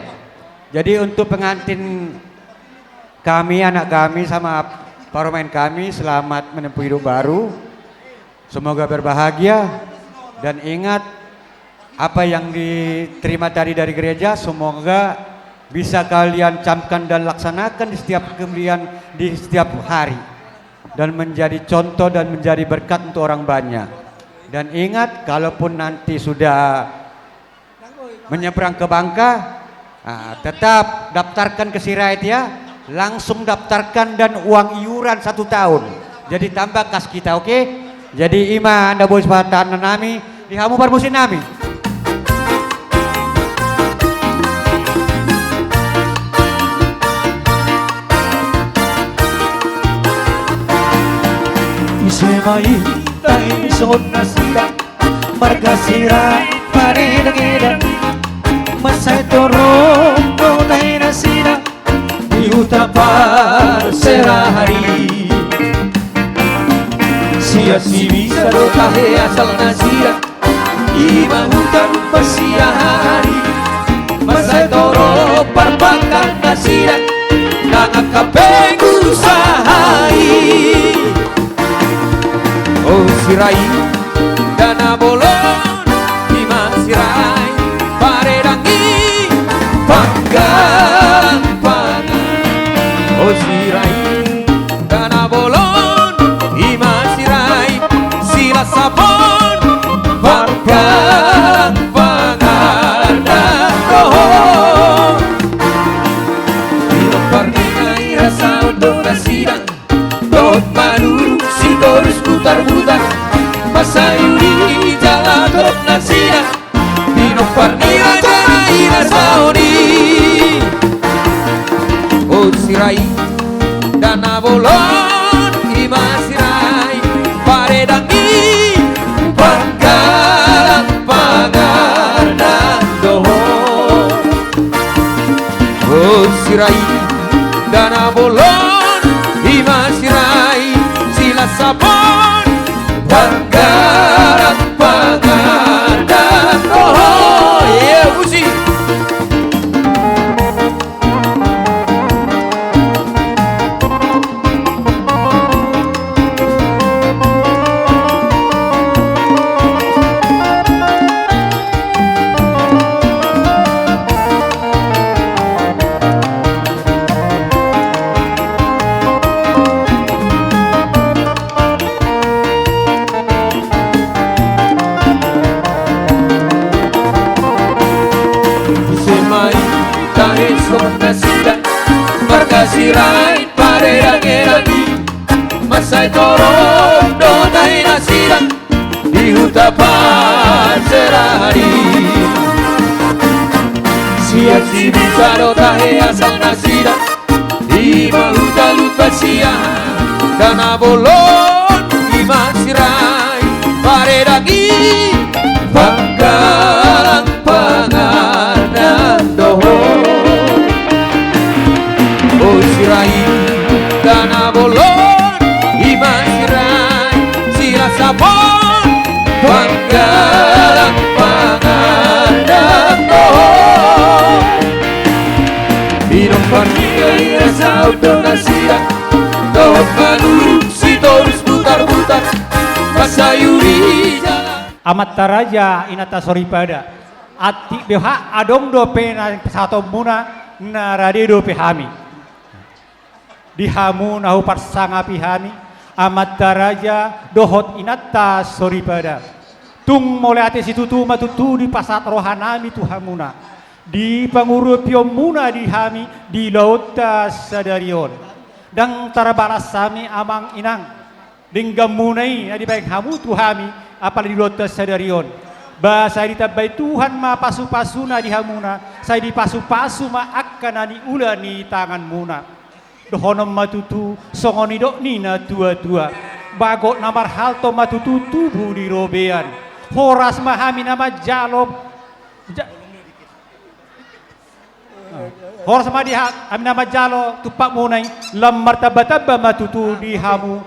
Jadi untuk pengantin kami, anak kami sama parumaen kami, selamat menempuh hidup baru. Semoga berbahagia. Dan ingat, apa yang diterima tadi dari gereja, semoga bisa kalian camkan dan laksanakan di setiap kemudian, di setiap hari, dan menjadi contoh dan menjadi berkat untuk orang banyak. Dan ingat, kalaupun nanti sudah menyeberang ke Bangka, ah, tetap daftarkan ke Sirait ya, langsung daftarkan dan uang iuran satu tahun. Jadi tambah kas kita, oke? Jadi i ma, anda bois, pahatahon nami di hamu parmusik nami. Ise ma i, tai songon nasida, marga Sirait paredangedan, mansai torop do tahe nasida di huta Parserahari. Sian Sibisa do tahe asal nasida, i ma huta Parserahari. Mansai torop parpangkat nasida, nang angka pengusaha i. O Sirait, Dana Bolon, i ma Sirait paredangi panggang pangan. O Sirait, Dana Bolon, i ma Sirait, Silasapon panggang pangan. Doho, di lompar ni nai rasa oto nasida, dohot manurung Sitorus Butarbutar, pasayuri jala torop nasida, di lompar ni raja nai na saoni. Sirai, dana bolon, i ma Sirai, silas sapon, panggalang pangardan dohot. Iya, musik. Ise ma i tahe songon nasida, marga Sirait paderangeran i, mansai torop do tahe nasida di huta Panseran i. Sian Sibisa do tahe asal nasida, i ma huta Lumban Siahaan, dana bolon, i ma Sirai, paredang i, panggalang pangardan dohot. O Sirai, dana bolon, i ma Sirai, silas sapon, panggalang pangardan dohot. Minum parnia i, saut do nasida, dohot manurung sitorus butarbutar, pasayuri jalan. Amanta raja, inanta soripada. Atik beha adong dope na pasahatonmuna, na rade dope hami. Di hamu na huparsangapi hami, amanta raja dohot inanta soripada. Tung mauliate situtu ma tutu dipasahat rohanami tu hamuna, di pangurupion muna di hami di ulaonta sadari on. Ndang tarbalas hami amang inang, dengganmuna i na dibahen hamu tu hami, apala di ulaonta sadari on. Ba sai ditambai Tuhan ma pasupasuna di hamuna, sai dipasupasu ma angka na niula ni tanganmuna. Dohonon ma tutu songon nidok ni natuatua: Bagot na marhalto ma tutu tubu di robean. Horas ma hami na manjalo, ja-, horas ma di ha-, hami na manjalo tumpakmuna i, lam martambatamba ma tutu di hamu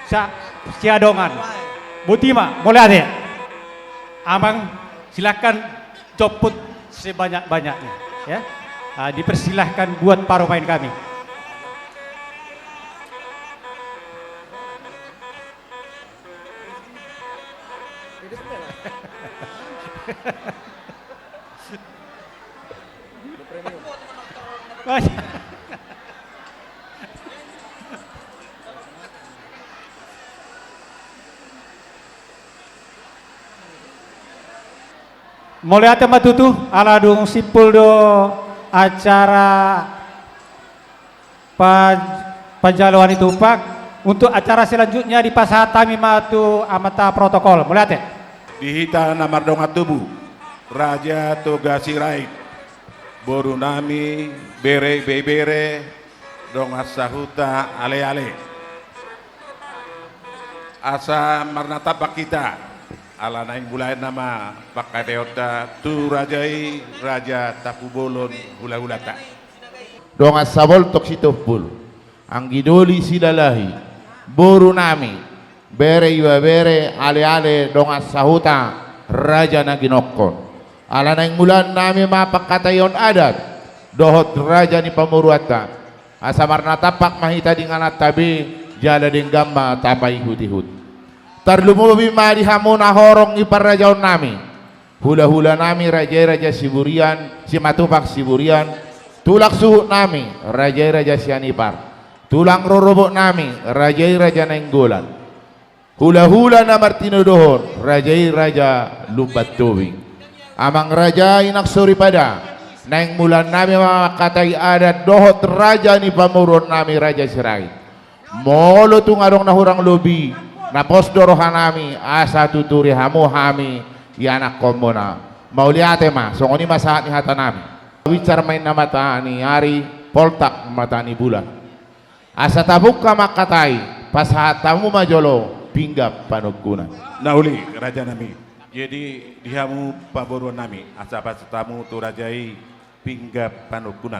sa-, siadongan. Boti ma, mauliate. Amang, silakan jomput sebanyak-banyaknya, ya. Ah, dipersilahkan buat paromaen kami. Mauliate ma tutu, ala dung simpul do acara pa-, panjaloan ni tumpak. Untuk acara selanjutnya dipasahat hami ma tu amanta protokol. Mauliate. Di hita na mardongan tubu, Raja Toga Sirait, boru nami, bere ibebere, dongan sahuta, aleale. Asa marnatampak hita, ala naeng mulaina ma pangkataionta tu raja i, Raja Tampubolon hulahulanta. Dongan saboltok sitompul, anggi doli silalahi, boru nami, bere ibebere, aleale, dongan sahuta, raja na ginokkon. Ala naeng mulaannami ma pangkataion adat dohot raja ni pamoruonta, asa marnatampak ma hita di ingananta be, jala denggan ma tapaihutihut. Tarlumobi ma di hamu na horong i parrajaonnami, hulahulanami, raja i Raja Siburian, Simatupang Siburian, tulang suhutnami, raja i Raja Sianipar, tulang rorobotnami, raja i Raja Nainggolan, hulahula na martinodohon, raja i Raja Lumban Tobing. Amang raja, inang soripada, naeng mulaannami ma mangkatai adat dohot raja ni pamoruonnami Raja Sirait. Molo tung adong na hurang lobi, na pos do rohanami asa tuturi hamu hami ianakkonmuna. Mauliate ma, songon i ma sahat ni hatanami. Binsar ma inna mata ni ari, poltak mata ni bulan. Asa tabungka mangkatai, pasahat hamu ma jolo pinggan panungkunan. Na uli, rajanami. Jadi di hamu pamoruonnami, asa pasahat hamu tu raja i pinggan panungkunan.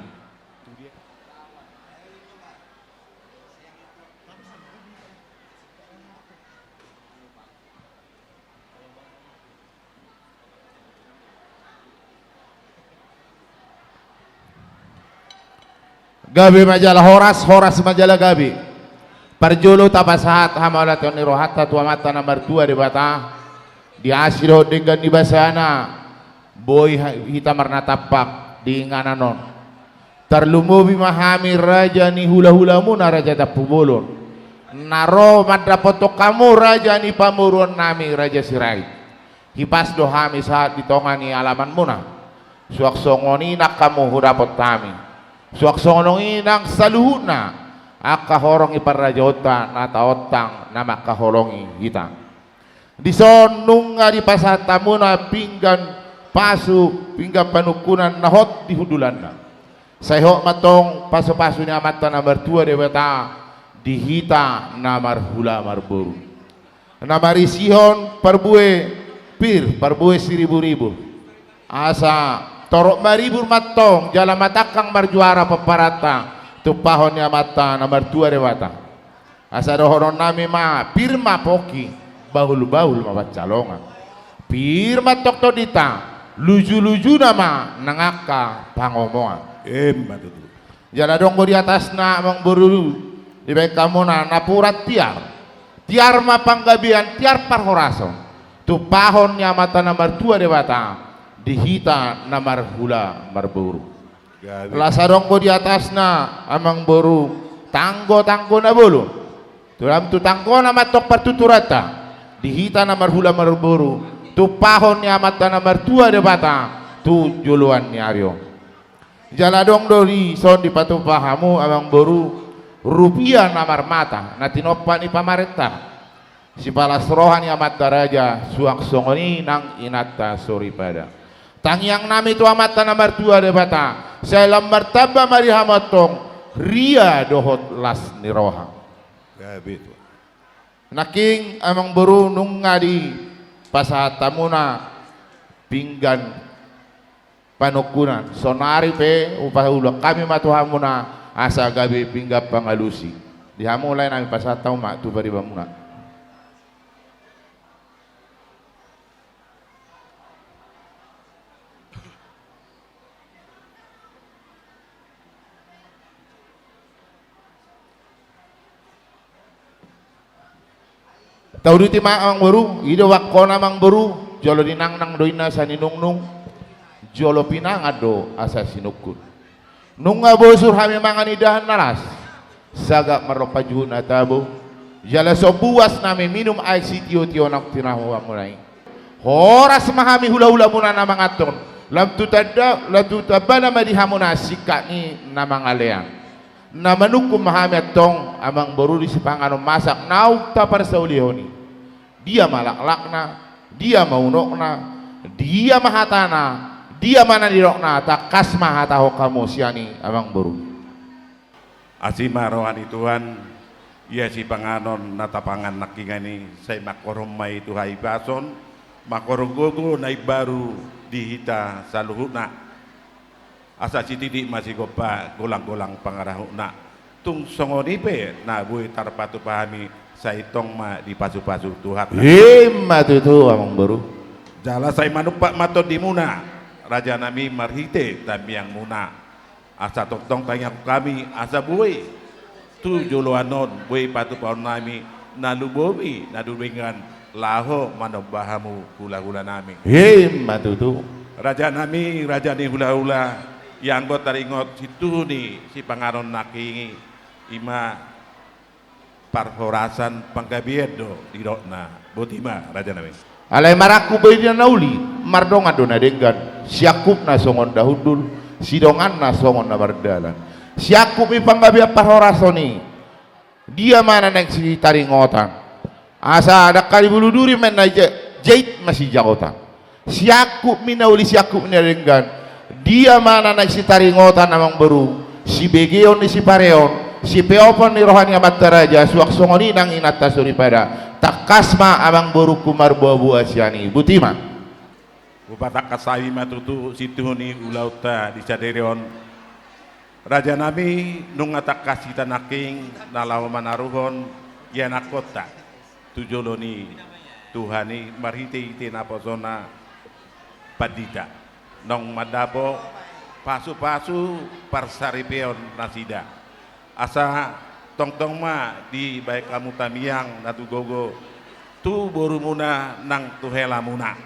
Gabe ma jala horas, horas ma jala gabe. Parjolo tapasahat hamauliateon ni rohanta tu Amanta na martua Debata, di asi dohot denggan ni basana, boi ha-, hita marnatampak di inganan on. Tarlumobi ma hami raja ni hulahulamuna, Raja Tampubolon, na ro mandapothon hamu raja ni pamoruonnami, Raja Sirait. Hipas do hami sahat di tonga ni alamanmuna. Suang songon i nang hamu hudapot hami. Suang songon i nang saluhutna angka horong ni parrajaonta na taontang na mangkaholongi hita. Dison nunga dipasahat hamuna pinggan pasu, pinggan panungkunan na hot di hundulanna. Sai hot ma antong pasupasu ni Amanta na martua Debata di hita na marhula marboru, na marisihon parbue pir, parbue siriburibu. Asa torop maribur ma antong jala matangkang marjuara pomparanta tumpahon ni Amanta na martua Debata. Asa dohononnami ma, pir ma pongki, bahulbahul ma pansalongan. Pir ma antong tondinta, lujulujuna ma nang angka pangomoan. Emma tutu. Jala adong do di atasna, amangboru, dibaen hamuna napuran tiar. Tiar ma panggabean, tiar parhorason, tumpahon ni Amanta na martua Debata di hita na marhula marboru. Gabe. Laos adong do di atasna, amangboru, tanggotanggo na bolon. Lam tu tanggona ma antong partuturanta di hita na marhula marboru, tumpahon ni Amanta na martua Debata tu joloan ni ari on. Jala adong do dison dipatupa hamu, amangboru, rupia na marmata na tinompa ni pamarenta, sipalas roha ni amanta raja, suang songon i nang inanta soripada. Tangiangnami tu Amanta na martua Debata, sai lam martamba ma di hamu antong ria dohot las ni roha. Gabe, Tuan. Nangkin, amangboru, nunga dipasahat hamuna pinggan panungkunan. Saonari pe hupaulak hami ma tu hamuna asa gabe pinggan pangalusi. Di hamu lae, nami pasahat hamu ma tu paribamuna. Tauduti ma, amangboru, i do bangkona, amangboru, jolo ninangnang do inna asa ninungnung, jolo pinangan do asa sinungkun. Nunga bosur hami mangan indahan na las, sagat marrompa juhut na tabo, jala so buas nami minum aek sitiotio naung tinahu hamuna i. Horas ma hami hulahulamuna na manganhon, lam tu tanda, lam tu tambana ma di hamuna singkat ni na mangalean. Na manungkun ma hami antong, amangboru, di sipanganon masak naung taparsaulihon i. Dia ma laklakna, dia ma unokna, dia ma hatana, dia ma na nidokna, tangkas ma hatahon hamu sian i, amangboru. Asi ma roha ni Tuhan, ia sipanganon na tapangan nangkingan i, sai mangkorhon ma i tu hahipason, mangkorhon gogo na imbaru di hita saluhutna. Asa sititi ma sigompa, golanggolang pangarahutna. Tung songon i pe na boi tarpatupa hami, sai tong ma dipasupasu Tuhan. Ima tutu, amangboru. Jala sai manumpak ma tondimuna, rajanami, marhite tangiangmuna. Asa tongtong tangiangkon hami, asa boi tu joloan on boi patupaonnami na lumobi na dumenggan laho manomba hamu hulahulanami. Ima tutu. Rajanami, raja ni hulahula, ianggo taringot situhu ni sipanganon nangkin i, ima parhorasan panggabean do didokna. Boti ma, rajanami. Alai marangkup do i di na uli, mardongan do na denggan, siangkupna songon na hundul, sidonganna songon na mardalan. Siangkup ni panggabean parhorason i, dia ma na naeng sitaringotan? Asa dangka ni bulu duri ma na ja-, jait ma sijaotan. Siangkup ni na uli, siangkup ni na denggan, dia ma na naeng sitaringotan, amangboru? Sibegeon ni sipareon, sipeopon ni roha ni amanta raja, suang songon i nang inanta soripada. Tangkas ma, amangborungku, marboaboa sian i. Boti ma. Hupatangkas hami ma tutu situhu ni ulaonta di sadari on. Rajanami, nunga tangkas hita nangkin na laho manaruhon ianakkonta tu jolo ni Tuhan i marhitehite naposona pandita. Naung mandapot pasu-pasu parsaripeon nasida. Asa tongtong ma dibahen hamu tangiang na tu gogo tu borumuna nang tu helamuna.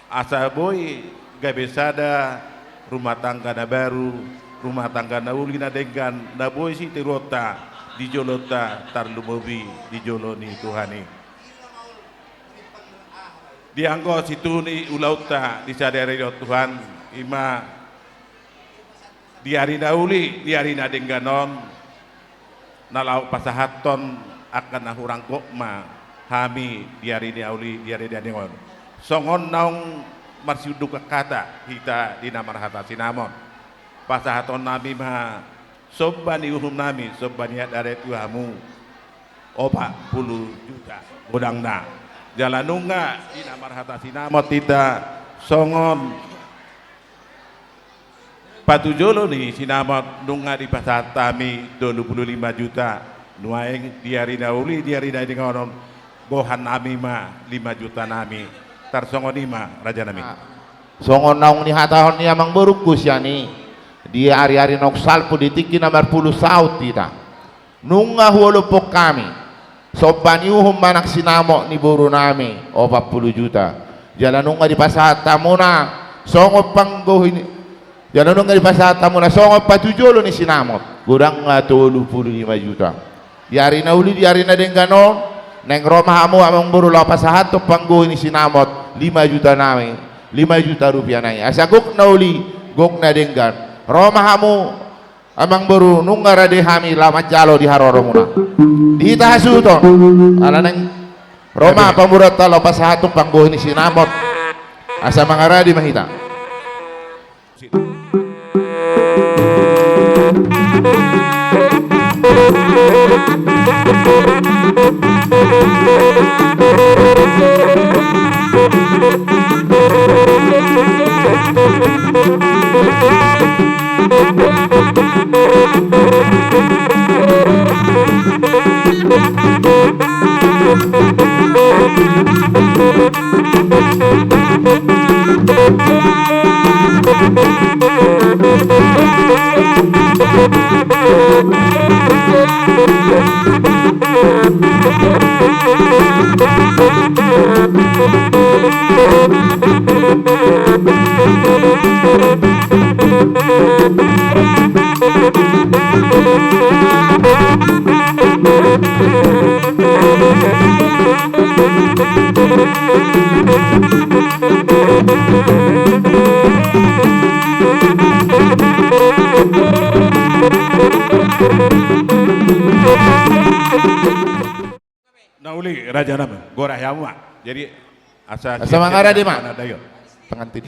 Asa boi gabe sada rumah tangga na baru, rumah tangga na uli na denggan, na boi sitiruonta di jolonta tarlumobi di jolo ni Tuhan i. Di anggo situtu ni ulaonta di sadari on Tuhan, i ma di ari na uli, di ari na denggan on, na laho pasahathon angka na hurang gok ma hami di ari na uli, di ari na denggan on. Songon naung marsiundukan hata hita di na marhata sinamot, pasahatonnami ma somba ni uhumnami, somba ni adat tu hamu, opat pulu juta godangna. Jala nunga di na marhata sinamot hita songon patujolo ni sinamot nunga dipasahat hami tolu pulu lima juta. Nuaeng di ari na uli, di ari na denggan on, gohannami ma lima jutanami. Tarsongon i ma, rajanami. Ah. Songon naung nihatahon ni amangborungku sian i, di ari-ari naung salpu di tingki na marpulu saut hita. Nunga huolophon hami somba ni uhum manang sinamot ni borunami opat pulu juta. Jala nunga dipasahat hamuna songon panggohi ni, jala nunga dipasahat hamuna songon patujolo ni sinamot, godangna tolu pulu lima juta. Di ari na uli, di ari na denggan on, naeng ro ma hamu amangboru laho pasahathon panggohi ni sinamot lima jutanami, lima juta rupianami. Asa gok na uli, gok na denggan, ro ma hamu amangboru, nunga rade hami laho manjalo di haroromuna. Di hita hasuhuton, ala naeng ro ma pamoruonta laho pasahathon panggohi ni sinamot. Asa mangarade ma hita. Na uli, rajanami, gorahi hamu ma. Jadi, asa, asa siap-siap mangarade ma panadaon. Pengantin.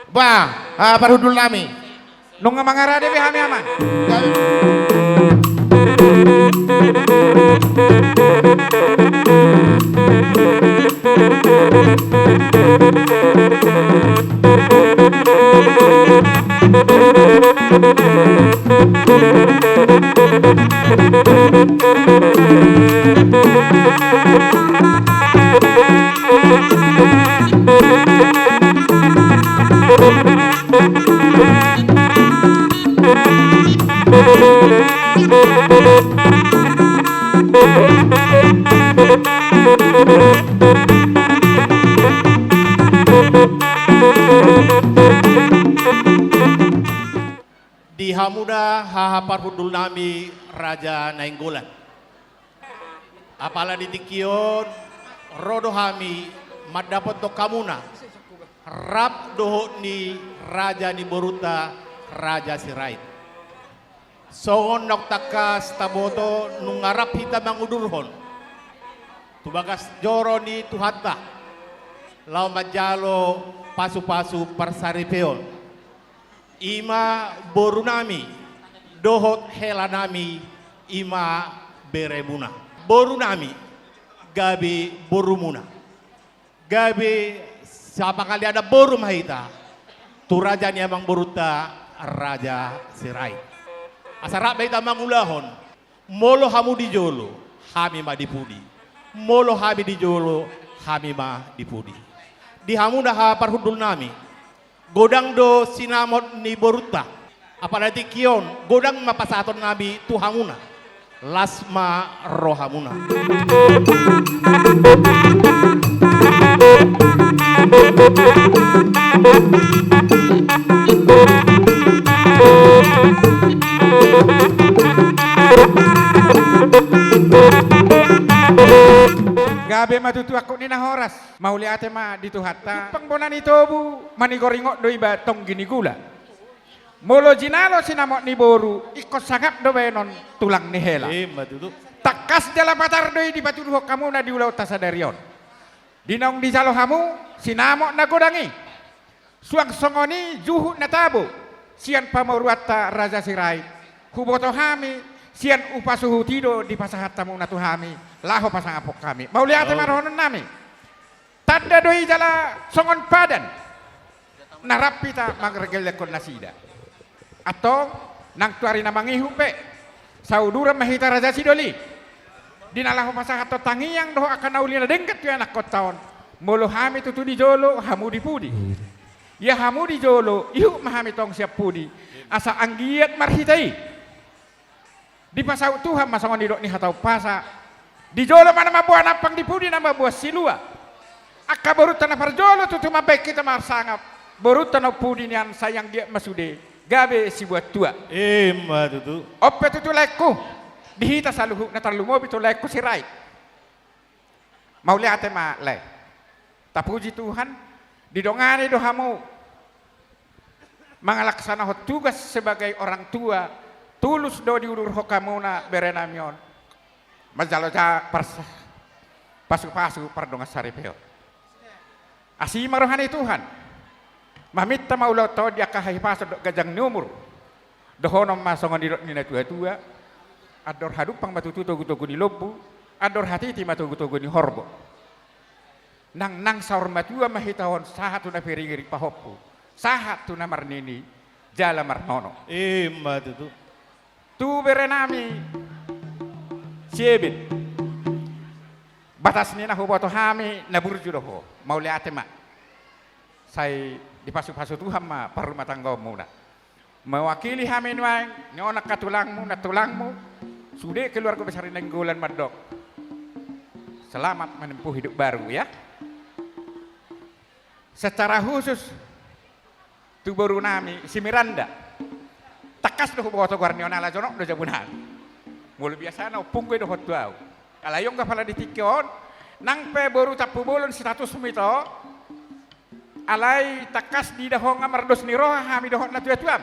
Bah, ah, parhundul nami. Nunga mangarade be hami, Amang. Di hamu da haha parhundul nami Raja Nainggolan. Apala di tingki on, ro do hami mandapothon hamuna, rap dohot ni raja ni borunta, Raja Sirait. Songon naung tangkas taboto nunga rap hita mangudurhon tu bagas joro ni Tuhanta, laho manjalo pasu-pasu parsaripeon. I ma boru nami, dohot hela nami, i ma beremuna. Boru nami, gabe borumuna. Gabe sapangalianan boru ma hita tu raja ni amangborunta Raja Sirait. Asa rap ma hita mangulahon, molo hamu di jolo, hami ma di pudi. Molo hami di jolo, hami ma di pudi. Di hamu da haha parhundul nami, godang do sinamot ni borunta. Apala di tingki on, godang ma pasahaton nami tu hamuna. Las ma rohamuna. Gabe ma tutu angkup ni na horas. Mauliate ma di Tuhanta. Jumpang bona ni tobu, maningoringot do iba tonggi ni gula. Molo jinalo sinamot ni boru, ingkon sangap do baenon tulang ni hela. Ima tutu. Tangkas jala patar do i dipatuduhon hamuna di ulaonta sadari on. Di naung dijalo hamu sinamot na godang i. Suang songon i juhut na tabo sian pamoruonta Raja Sirait. Huboto hami sian upa suhut i do dipasahat hamuna tu hami laho pasangapon hami. Mauliate ma dohonon nami. Tanda do i jala songon padan na rap hita mangergelekhon nasida. Antong nang tu ari na mangihut pe sauduran ma hita Raja Sidoli. Di na laho pasahathon tangiang dohot angka na uli na denggan tu ianakkonta on. Molo hami tutu di jolo, hamu di pudi. Ia hamu di jolo, ihut ma hami tong sian pudi. Asa anggiat marhite i dipasaut Tuhan ma songon nidok ni hata umpasa. Di jolo ma na mamboan ampang, di pudi na mamboan silua. Angka borunta na parjolo tutu mambahen hita marsangap. Borunta na umpudi nian sai anggiat ma sude gabe sibuat tua. Ima tutu. On pe tutu laengku. Di hita saluhutna, tarlumobi tu laengku Sirait. Mauliate ma lae. Tapuji Tuhan, didongani do hamu mangalaksanahon tugas sebagai orang tua, tulus do diudurhon hamuna berenami on. Manjalo ja-, parsa-, pasu-pasu pardongansaripeon. Asi ma roha ni Tuhan. Maminta ma ulaonta on di angka hahipason dohot ganjang ni umur. Dohonon ma songon nidok ni natua-tua. Andor hadumpang ma tutu togu-togu ni lombu. Andor hatiti ma togu-togu ni horbo. Nang, nang saur matua ma hita on, sahat tu na piring-iring pahompu, sahat tu na marnini jala marnono. Ima tutu. Tu berenami Sieben. Batas ni na huboto hami na burju do ho. Mauliate ma. Sai dipasu-pasu Tuhan ma parrumatanggaonmuna. Mewakili hami nuaeng, ni on angka tulangmu, nantulangmu, sude keluarga besar Nainggolan mandok. Selamat menempuh hidup baru, ya. Secara khusus tu boru nami, si Miranda. Tangkas do huboto goar ni on ala jonok do jabu nami. Molo biasana ompungku i dohot tu au. Alai on apala di tingki on, nang pe boru Tampubolon statusmu ito, alai tangkas diida ho nga mardos ni roha hami dohot natua-tuam.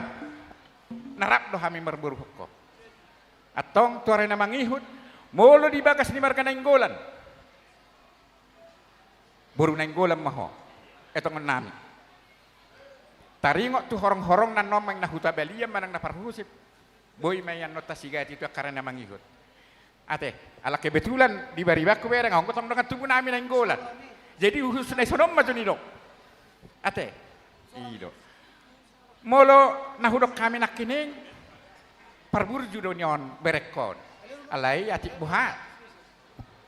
Na rap do hami marboruhon ho. Antong tu ari na mangihut, molo di bagas ni marga Nainggolan, boru Nainggolan ma ho, etongon nami. Taringot tu horong-horong na nuaeng, na huta balian manang na parhusip. Boi ma i annon tasigati tu angka ari na mangihut. Ate, ala kebetulan di baribangku bereng, anggo tong dongan tubu nami Nainggolan. Jadi urusan na i sonon ma jo nidok. Ate, i do. Molo na hudok hami nangkining, parburju do nion berengkon. Alai atik boha.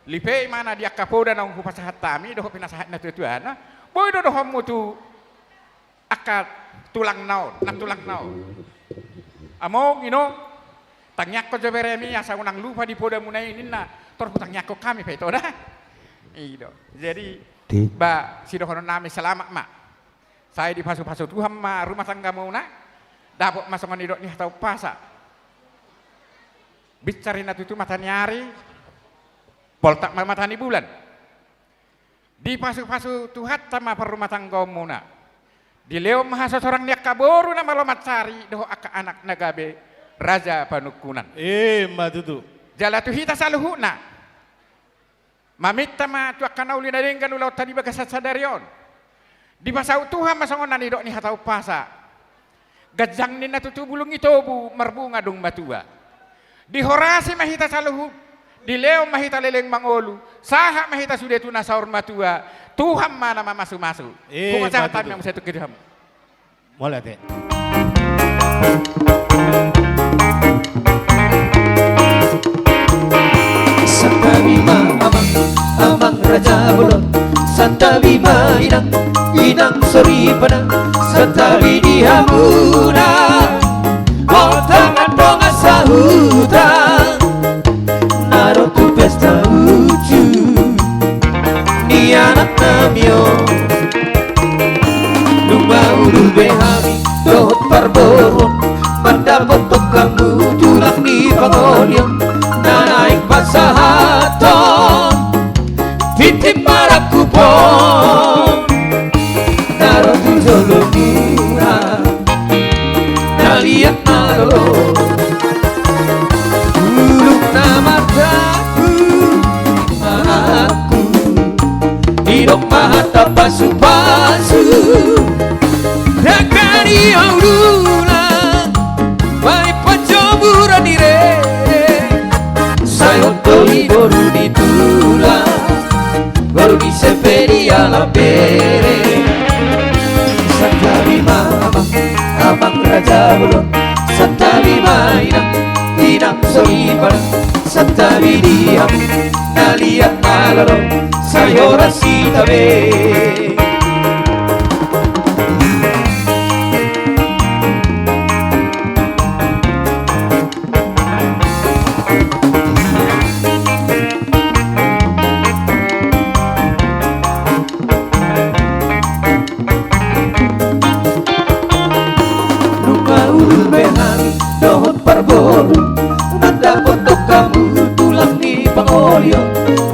Lipei ma na di angka poda naung hupasahat hami, dohot pinasahat ni natua-tuana. Boi do dohononmu tu angka tulangna on, nantulangna on. Among, inong, tangiangkon jo beremi asa unang lupa di podamuna i ninna, tor hutangiangkon hami pe i, to da. I do. Jadi, ba, sidohonon nami selamat ma. Sai dipasu-pasu Tuhan ma rumah tanggamuna. Dapot ma songon nidok ni hata umpasa. Binsar i na tutu mata ni ari, poltak ma mata ni bulan. Dipasu-pasu Tuhanta ma parrumatanggaonmuna. Dilehon ma hasosorang ni angka boru na malo mansari dohot angka anak na gabe raja panungkunan. Ima tutu. Jala tu hita saluhutna, maminta ma tu angka na uli na denggan ulaonta di bagasan sadari on. Dipasaut Tuhan ma songon na nidok ni hata umpasa. Ganjang ninna tutu bulung i tobu, marbunga dung matua. Dihorasi ma hita saluhut, dilehon ma hita leleng mangolu, sahat ma hita sude tu na saur matua, Tuhan ma na mamasu-masu. Ima tutu. Hupasahat hami ma muse tu hamu. Mauliate. Santabi ma amang, amang raja bolon, santabi ma inang, inang soripada, santabi di hamuna. Hotang adong sahuta na ro tu pesta uju ni anak nami on. Dung maulul be hami dohot parboruon, mandapothon hamu tulang ni pangolian na naeng pasahathon tintin marangkup on na ro tu jolomuna. Na liat na lolo bulung na mardaku, marangkup, didok ma hata pasu-pasu. Dangka ni auluna, baen panjomuran ni rere, sai on do i boru ni tulang, boru ni sempeli ala bere. Santabi ma amang, amang raja bolon, santabi ma inang, inang soripada, santabi di hamu na liat na lolo, sai horas hita be. Dung maulul be hami dohot parboru, mandapothon hamu tulang ni pangolian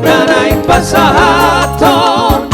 na naeng pasahathon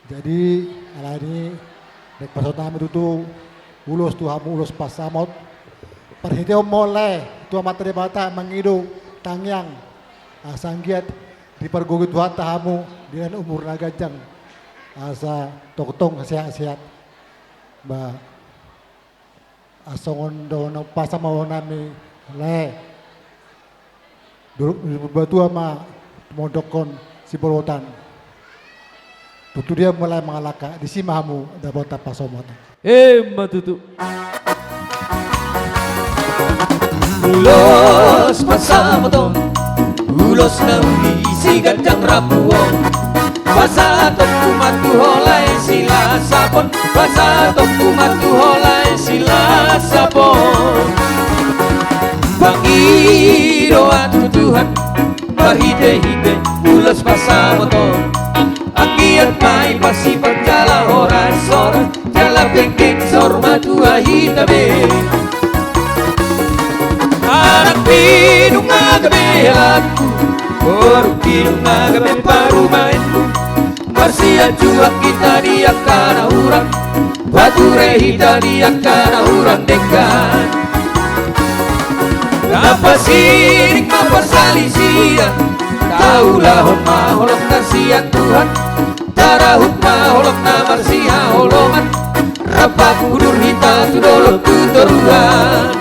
Jadi, alani i, naeng pasahaton nami tutu ulos tu hamu, ulos pansamot. Parhiteon ma on, Lae, tu Amanta Debata mangido tangiang, asa anggiat dipargogoi Tuhanta hamu, dian umur na ganjang, asa tongtong sehat-sehat. Ba, asa songon dohonon pansamot nami, Lae. Dolok ni Purbatua ma mondokkon Sibolotan. Tung tu dia ma, Lae, mangalangka, disi ma hamu dapotan pansamotan. Emma tutu. Ulos pansamoton, ulos na uli si ganjang rambu on. Pasahatonku ma tu ho, Lae, silas sapon. Pasahatonku ma tu ho, Lae, silas sapon. Pangidoan tu Tuhan marhite-hite ulos pansamoton. Anggiat ma i parsipang jala horas-horas, jala penggeng saur matua hita be. Anak ni nunga gabe helangku, boru ni nunga gabe parumaenku. Marsiajuang hita di angka na hurang, pature hita di angka na hurang denggan. Na pasirik ma parsalisian, taulahon ma holong na sian Tuhan. Tarahut ma holong na marsihaholongan, rap udur hita tu dolok tu toruan.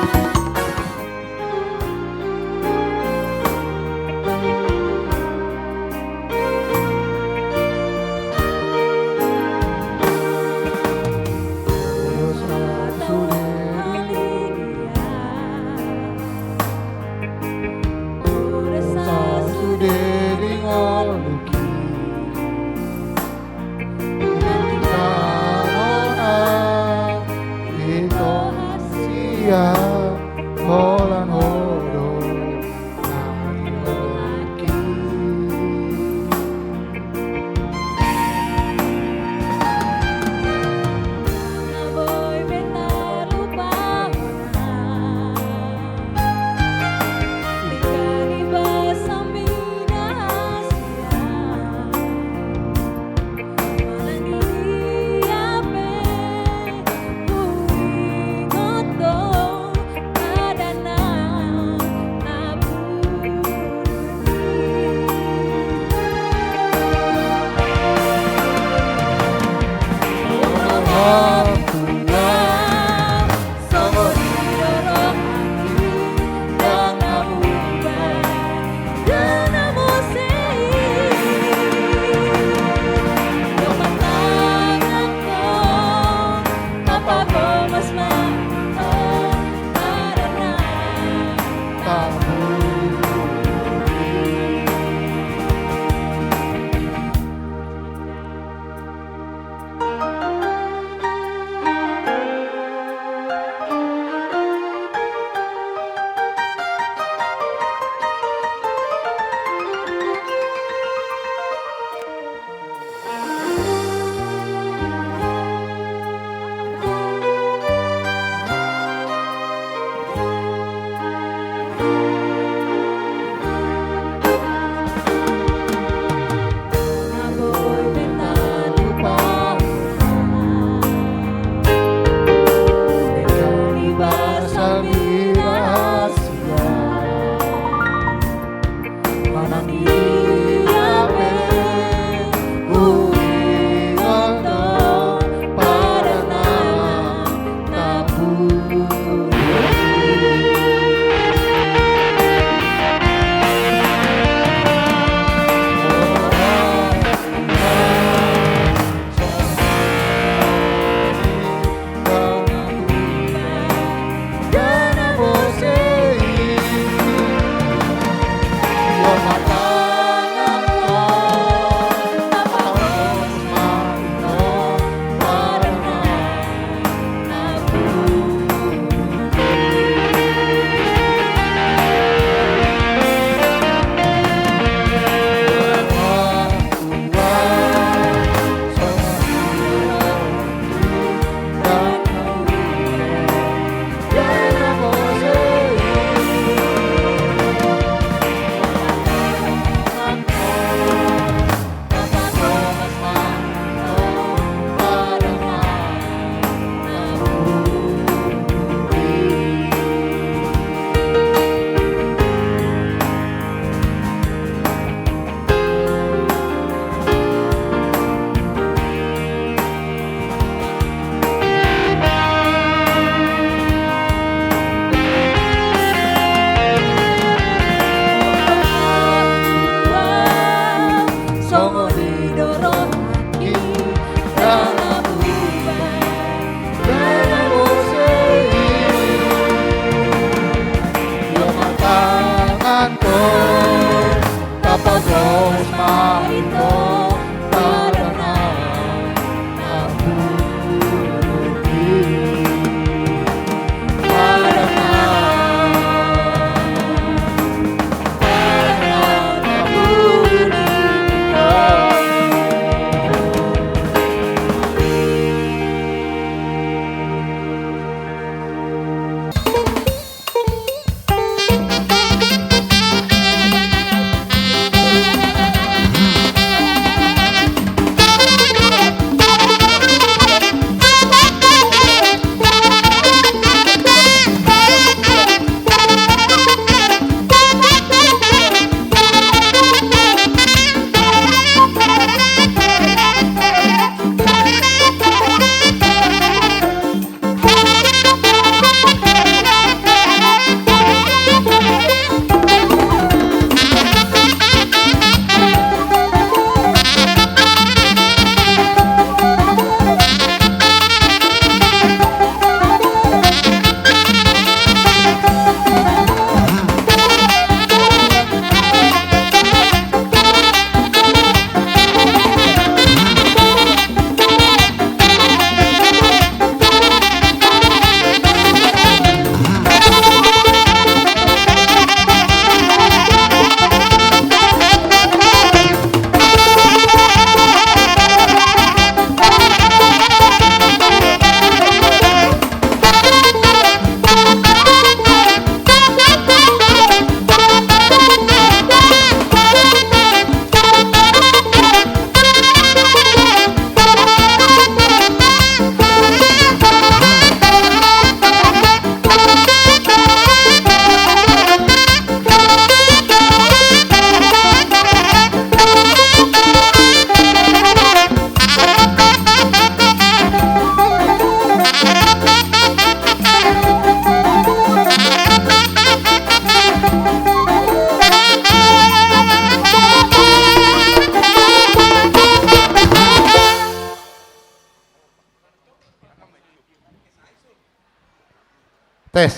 Tes.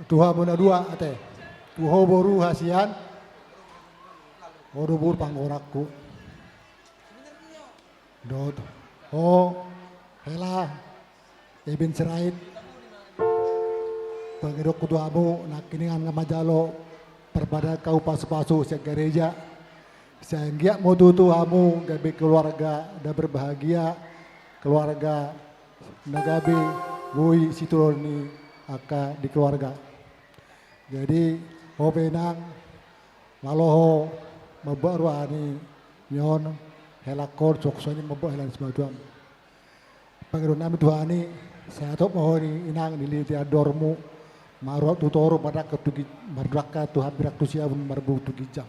Tu hamu na dua, ate. Tu ho boru hasian. Ho do boru panggorangku. Dohot ho hela Eben Sirait. Pangidoanku tu hamu, nangkiningan nga manjalo parpadanan, hau pasupasu sian gareja. Sai anggiat ma tutu hamu gabe keluarga na berbahagia, keluarga na gabe boi situlor ni angka di keluarga. Jadi, ho pe inang, malo ho mambuat roha ni on, helangkon, suang songon i mambuat hela ni simatua. Pangidoan nami tu Tuhan i, sai hatop ma ho ni inang dilehon andormu, marrohak tu toru, mardangka tu gi-, mardangka tu hambirang tu siamun, marbulung tu ginjang.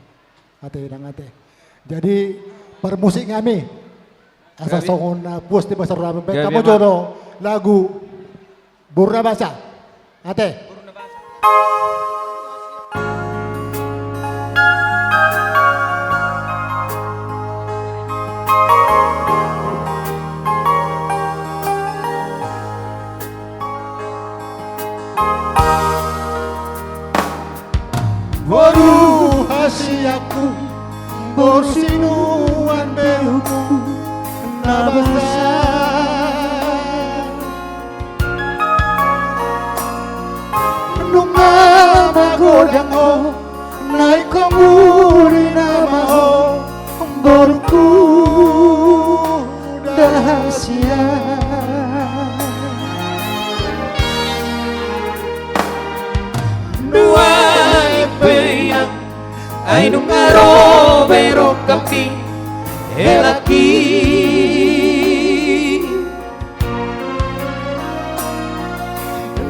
Ate inang, ate. Jadi, parmusik nami. Asa songon na puas di basa roha, baen hamu jo do lagu Boru na Basa. Ate. Boru hasianku, boru sinuan beruku na basa. Nunga magodang ho, na ingkon uli nama ho, boruku da hasian. Nuaeng pe inang, ai nunga ro be rongkapmi, helangki.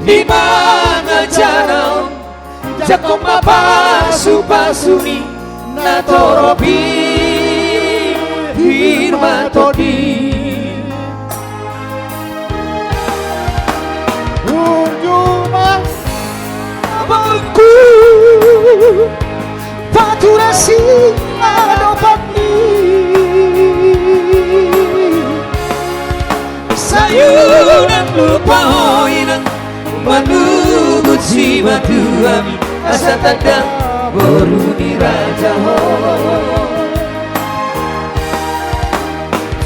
Di pangajaran on, jangkon ma pasupasu ni natorop i, pir ma tondi. Unjung ma boruku, pature si adopanmi. Sai unang lupa ho inang, manungkun simatuami, asa tanda boru ni raja ho.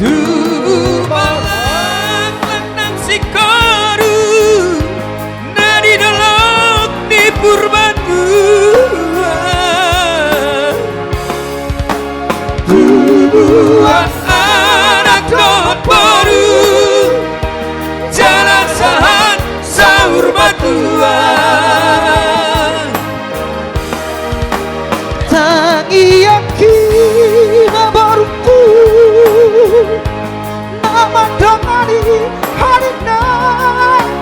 Tubu ma langkatna singkoru, na di dolok ni Purbatua. Tubuan anak dohot boru, jala sahat saur matua. Tangiangki ma borungku, na mandongani hadirna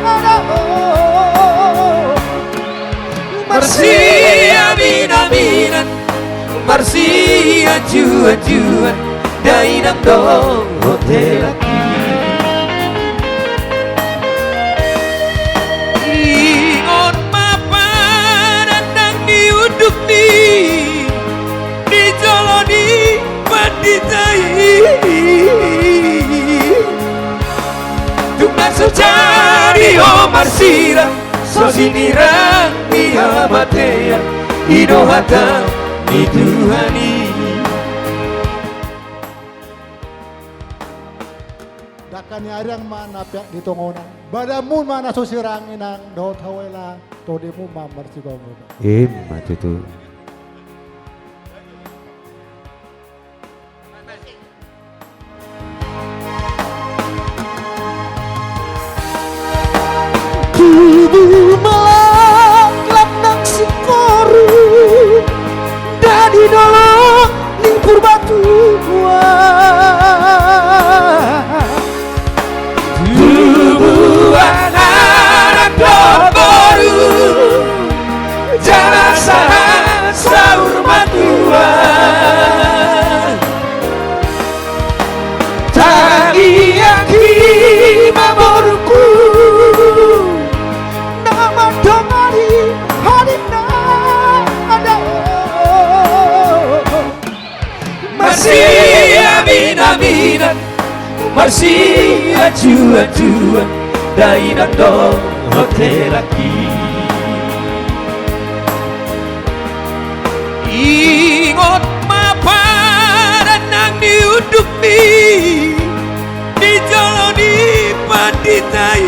anak on. Marsiaminaminan, marsianjuanjuan, dainang dohot helangki. Ingot ma padan nang di undukmi, di jolo ni pandita i. Tung na so jadi ho marsirang, so sinirang ni hamatean, i do hata ni Tuhan i. Dangka ni arian ma na peak di tongonan, badanmu ma na so sirang inang dohot ho hela, tondimu ma marsigomgoman. Ima tutu. Tubu ma langkatna singkoru, na di dolok ni Purbatua. Tubuan anak dohot boru, jala sahat Juan-juan, dainang dohot helangki. Ingot ma padan nang di undukmi di jolo ni pandita i.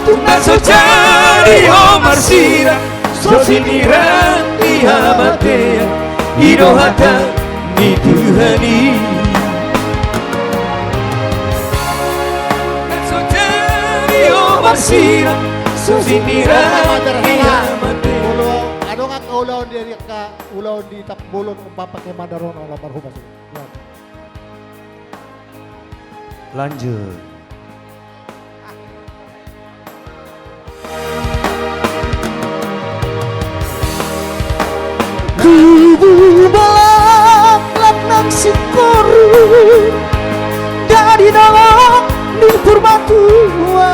Tung na so jadi ho marsirang, so sinirang ni hamatean, i do hata ni Tuhan i. Tung na so jadi ho marsirang, so sinirang ni hamatean. Molo adong angka ulaon di ari, angka ulaon di Tambolon, umbahen pake mandar on, olo marhobas. Lanjut. Tubu balak lam nang singkoru, dadi nolong ni purbatua.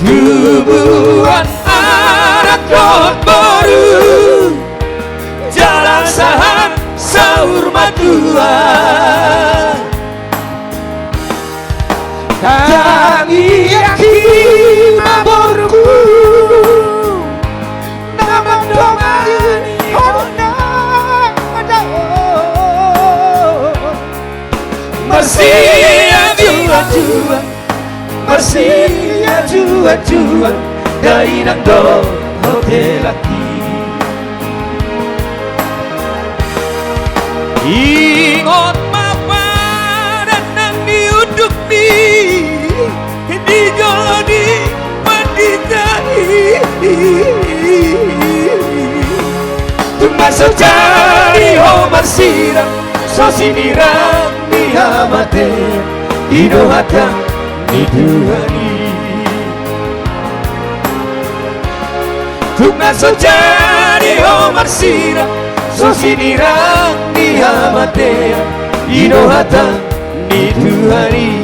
Tubuan anak dohot boru, jala sahat saur matua. Tangiangki ma borungku, na mandongani ho na daon. Marsiajuajuan, marsiajuajuan, dainang dohot helangki. Ingot ma padan nang di undukmi di jolo ni pandita i. Tung na so jadi ho marsirang, so sinirang ni hamatean, i do hata ni Tuhan i. Tung na so jadi ho marsirang, so sinirang ni hamatean, i do hata ni Tuhan i.